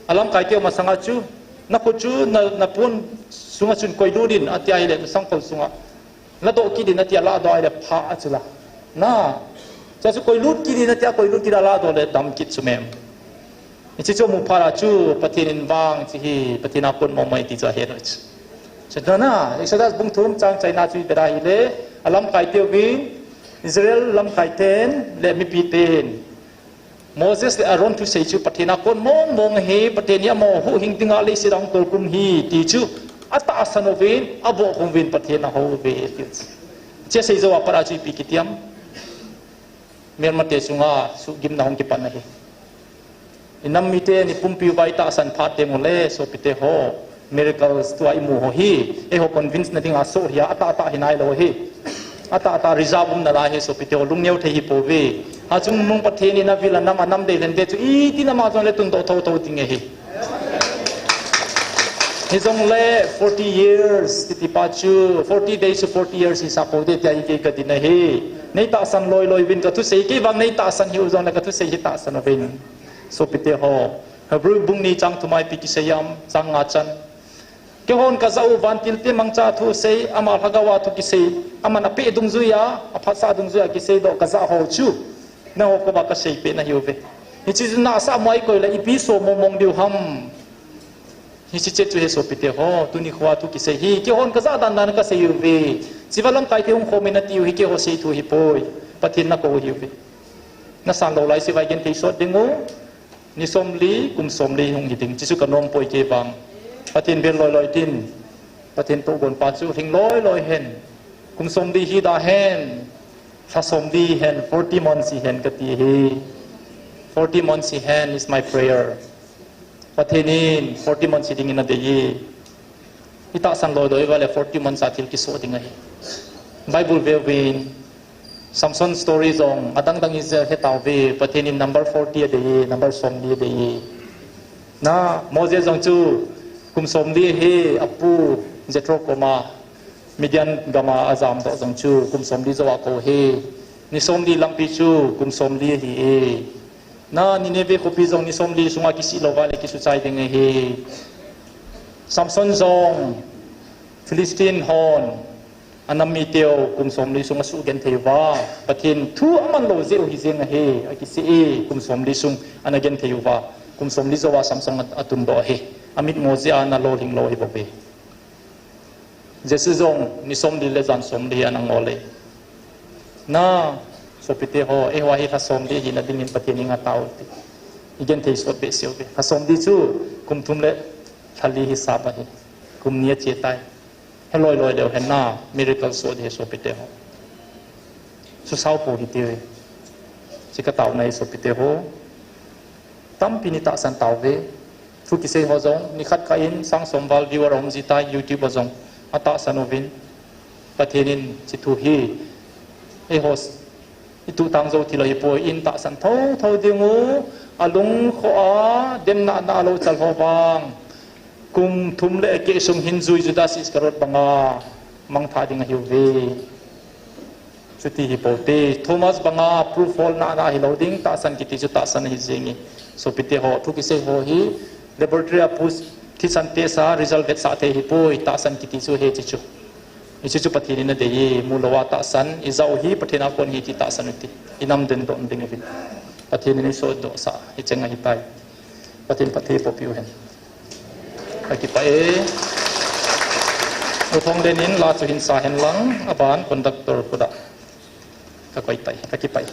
Alamkaite masanga chu, nakhut chu, na, napon sunga chun koilut in, atia ahile, nasangkhol sunga. Ladoh kit in atia, ladoh ahile pha a chu la. Na. Hichea chu koilut kit in atia, koilut kit a ladoh le dam kit chu mem. Hiche chu amu phat a chu Pathen in vang hiche hi, Pathen a kon mong mong ahi ti chu ahet u chu. Chuti na, Exodus bung thum chang chaina chu ivet a ahile, alamkaite uvin, Israel lamkai ten, le mipi ten. Moses le Aaron thusei chu Pathen a kon mong mong ahi, Pathen hi amaho huhhing dinga leiset a hung tolkhum ahi ti chu atahsan uvin, abohkhum uvin Pathen ahou uve ti chu. Hiche seijou a pat a chu ipi kiti am. Melmate chunga suhgimna hung kipan ahi. Inam mite ni pumpi uva itahsan phat teng ule sopite ho. Miracles tua imu ho hi, eiho convince na dinga soh ahi, atahtah hi nailou ahi. Atahtah reserve um nalai ahi sopite ho, lungneo thei hi pouve. Achungnung Pathen in avil anam, anam dei lhen ve chu iti nama jongle tundoh thotho ding ahi. Hijongle forty years kiti pa chu, forty days to forty years hisah pou te tia hi kei kadin ahi. Neitahsan loi loi uvin kathusei, kei vang neitahsan hih u jongle kathusei hi tahsan uvin. Sopite ho, Hebrew bung ni chang thum a ipi kisei am, chang nga chan. Keihon kajah u vantil te mangcha thu sei, ama lhagao a thu kisei, aman apeh dungjuia, aphatsah dungjuia kiseidoh kajah ho chu, nangho koma kaseipeh nahiuve. Hiche chu nahsah mo ahikoi le ipi soh mong mong diu ham. Hiche chu he sopite ho, tuni khoa thu kisei hi, keihon kajah dan dan kasei uve. Hichea lamkaite hung khom in atiu hi keiho sei thu hipoi. Pathen nakou ahiuve. Nasan lou laise vai genthei sot dingu. Ni somli, kum somli hung hiding, hiche chu kanom poi kei vang. Pathen bel loi loi tin, Pathen tohgon pa chu lhing loi loi hen. Kum somli hida hen, lha somli hen, forty months hihen kati hi. Forty months hihen is my prayer. Pathen in forty months hiding in adei e. Itahsan loi loi uva le forty months a thil kisoh ding ahi. Bible veuvin, Samson story jong adang dang ijeh hetauve, Pathen in number forty adei e, number somli adei e. Na, Moses jong chu kum somli ahi, apu Jethro koma Midian gama ajamdoh jong chu kum somli jou a kou ahi. Ni somli lampi chu kum somli ahi e. Na, Nineveh khopi jong ni somli sunga kisih louva le kisuchai ding ahi. Samson jong Philistine hon anam miteu kum somli sung asuh genthei uva, Pathen thu aman lou jeh u hijeng ahi, akisih e, kum somli sung ana genthei uva, kum somli jouva Samson atundoh ahi. Amitmo jeh a ana lolhing lou ahibouve. Jesu jong ni somli le jan somli ana ngol e. Na, sopite ho, eiho hi lha somli hina dingin Pathen henga tao ti, igenthei sot behseh uve. Lha somli chu kum thum le lha li hisap ahi. Kum ni ache tai. Heloi loi leu hen na, miracle soh ding ahi sopite ho. Susao pou hite uve. Hiche kataona ahi sopite ho. Tampi in itahsan tauve. Thu kisei ho jong nikhat kah in sang som val viewer aum ji tai, YouTube a jong atahsan uvin. Pathen in hiche thu hi eiho ituhtang jou thil ahipoi, in tahsan thotho dingu, alungkhoh a demna na alou chal ho vang kum thum le akeh sung hin jui Judas Iscariot banga mangthah ding ahiuve. Chuti hipoute, Thomas banga proof holna na hilou ding, tahsan kiti chu tahsan ahi jenge. Sopite ho, thu kisei ho hi laboratory a pu thisan test a result vetsah thei ahipoi, tahsan kiti chu hiche chu. Hiche chu Pathen in adei e, mu louva tahsan ijah u hi Pathen a kon ahi ti tahsan u hite. Inam dendoh ding uvin, Pathen in eisohdohsah hicheng ahitai. Pathen phatthei eiboh piu hen. Kakipah e. U Thonglen in la chu hin sa hen lang, aban conductor khut a kakoi tai. Kakipah e.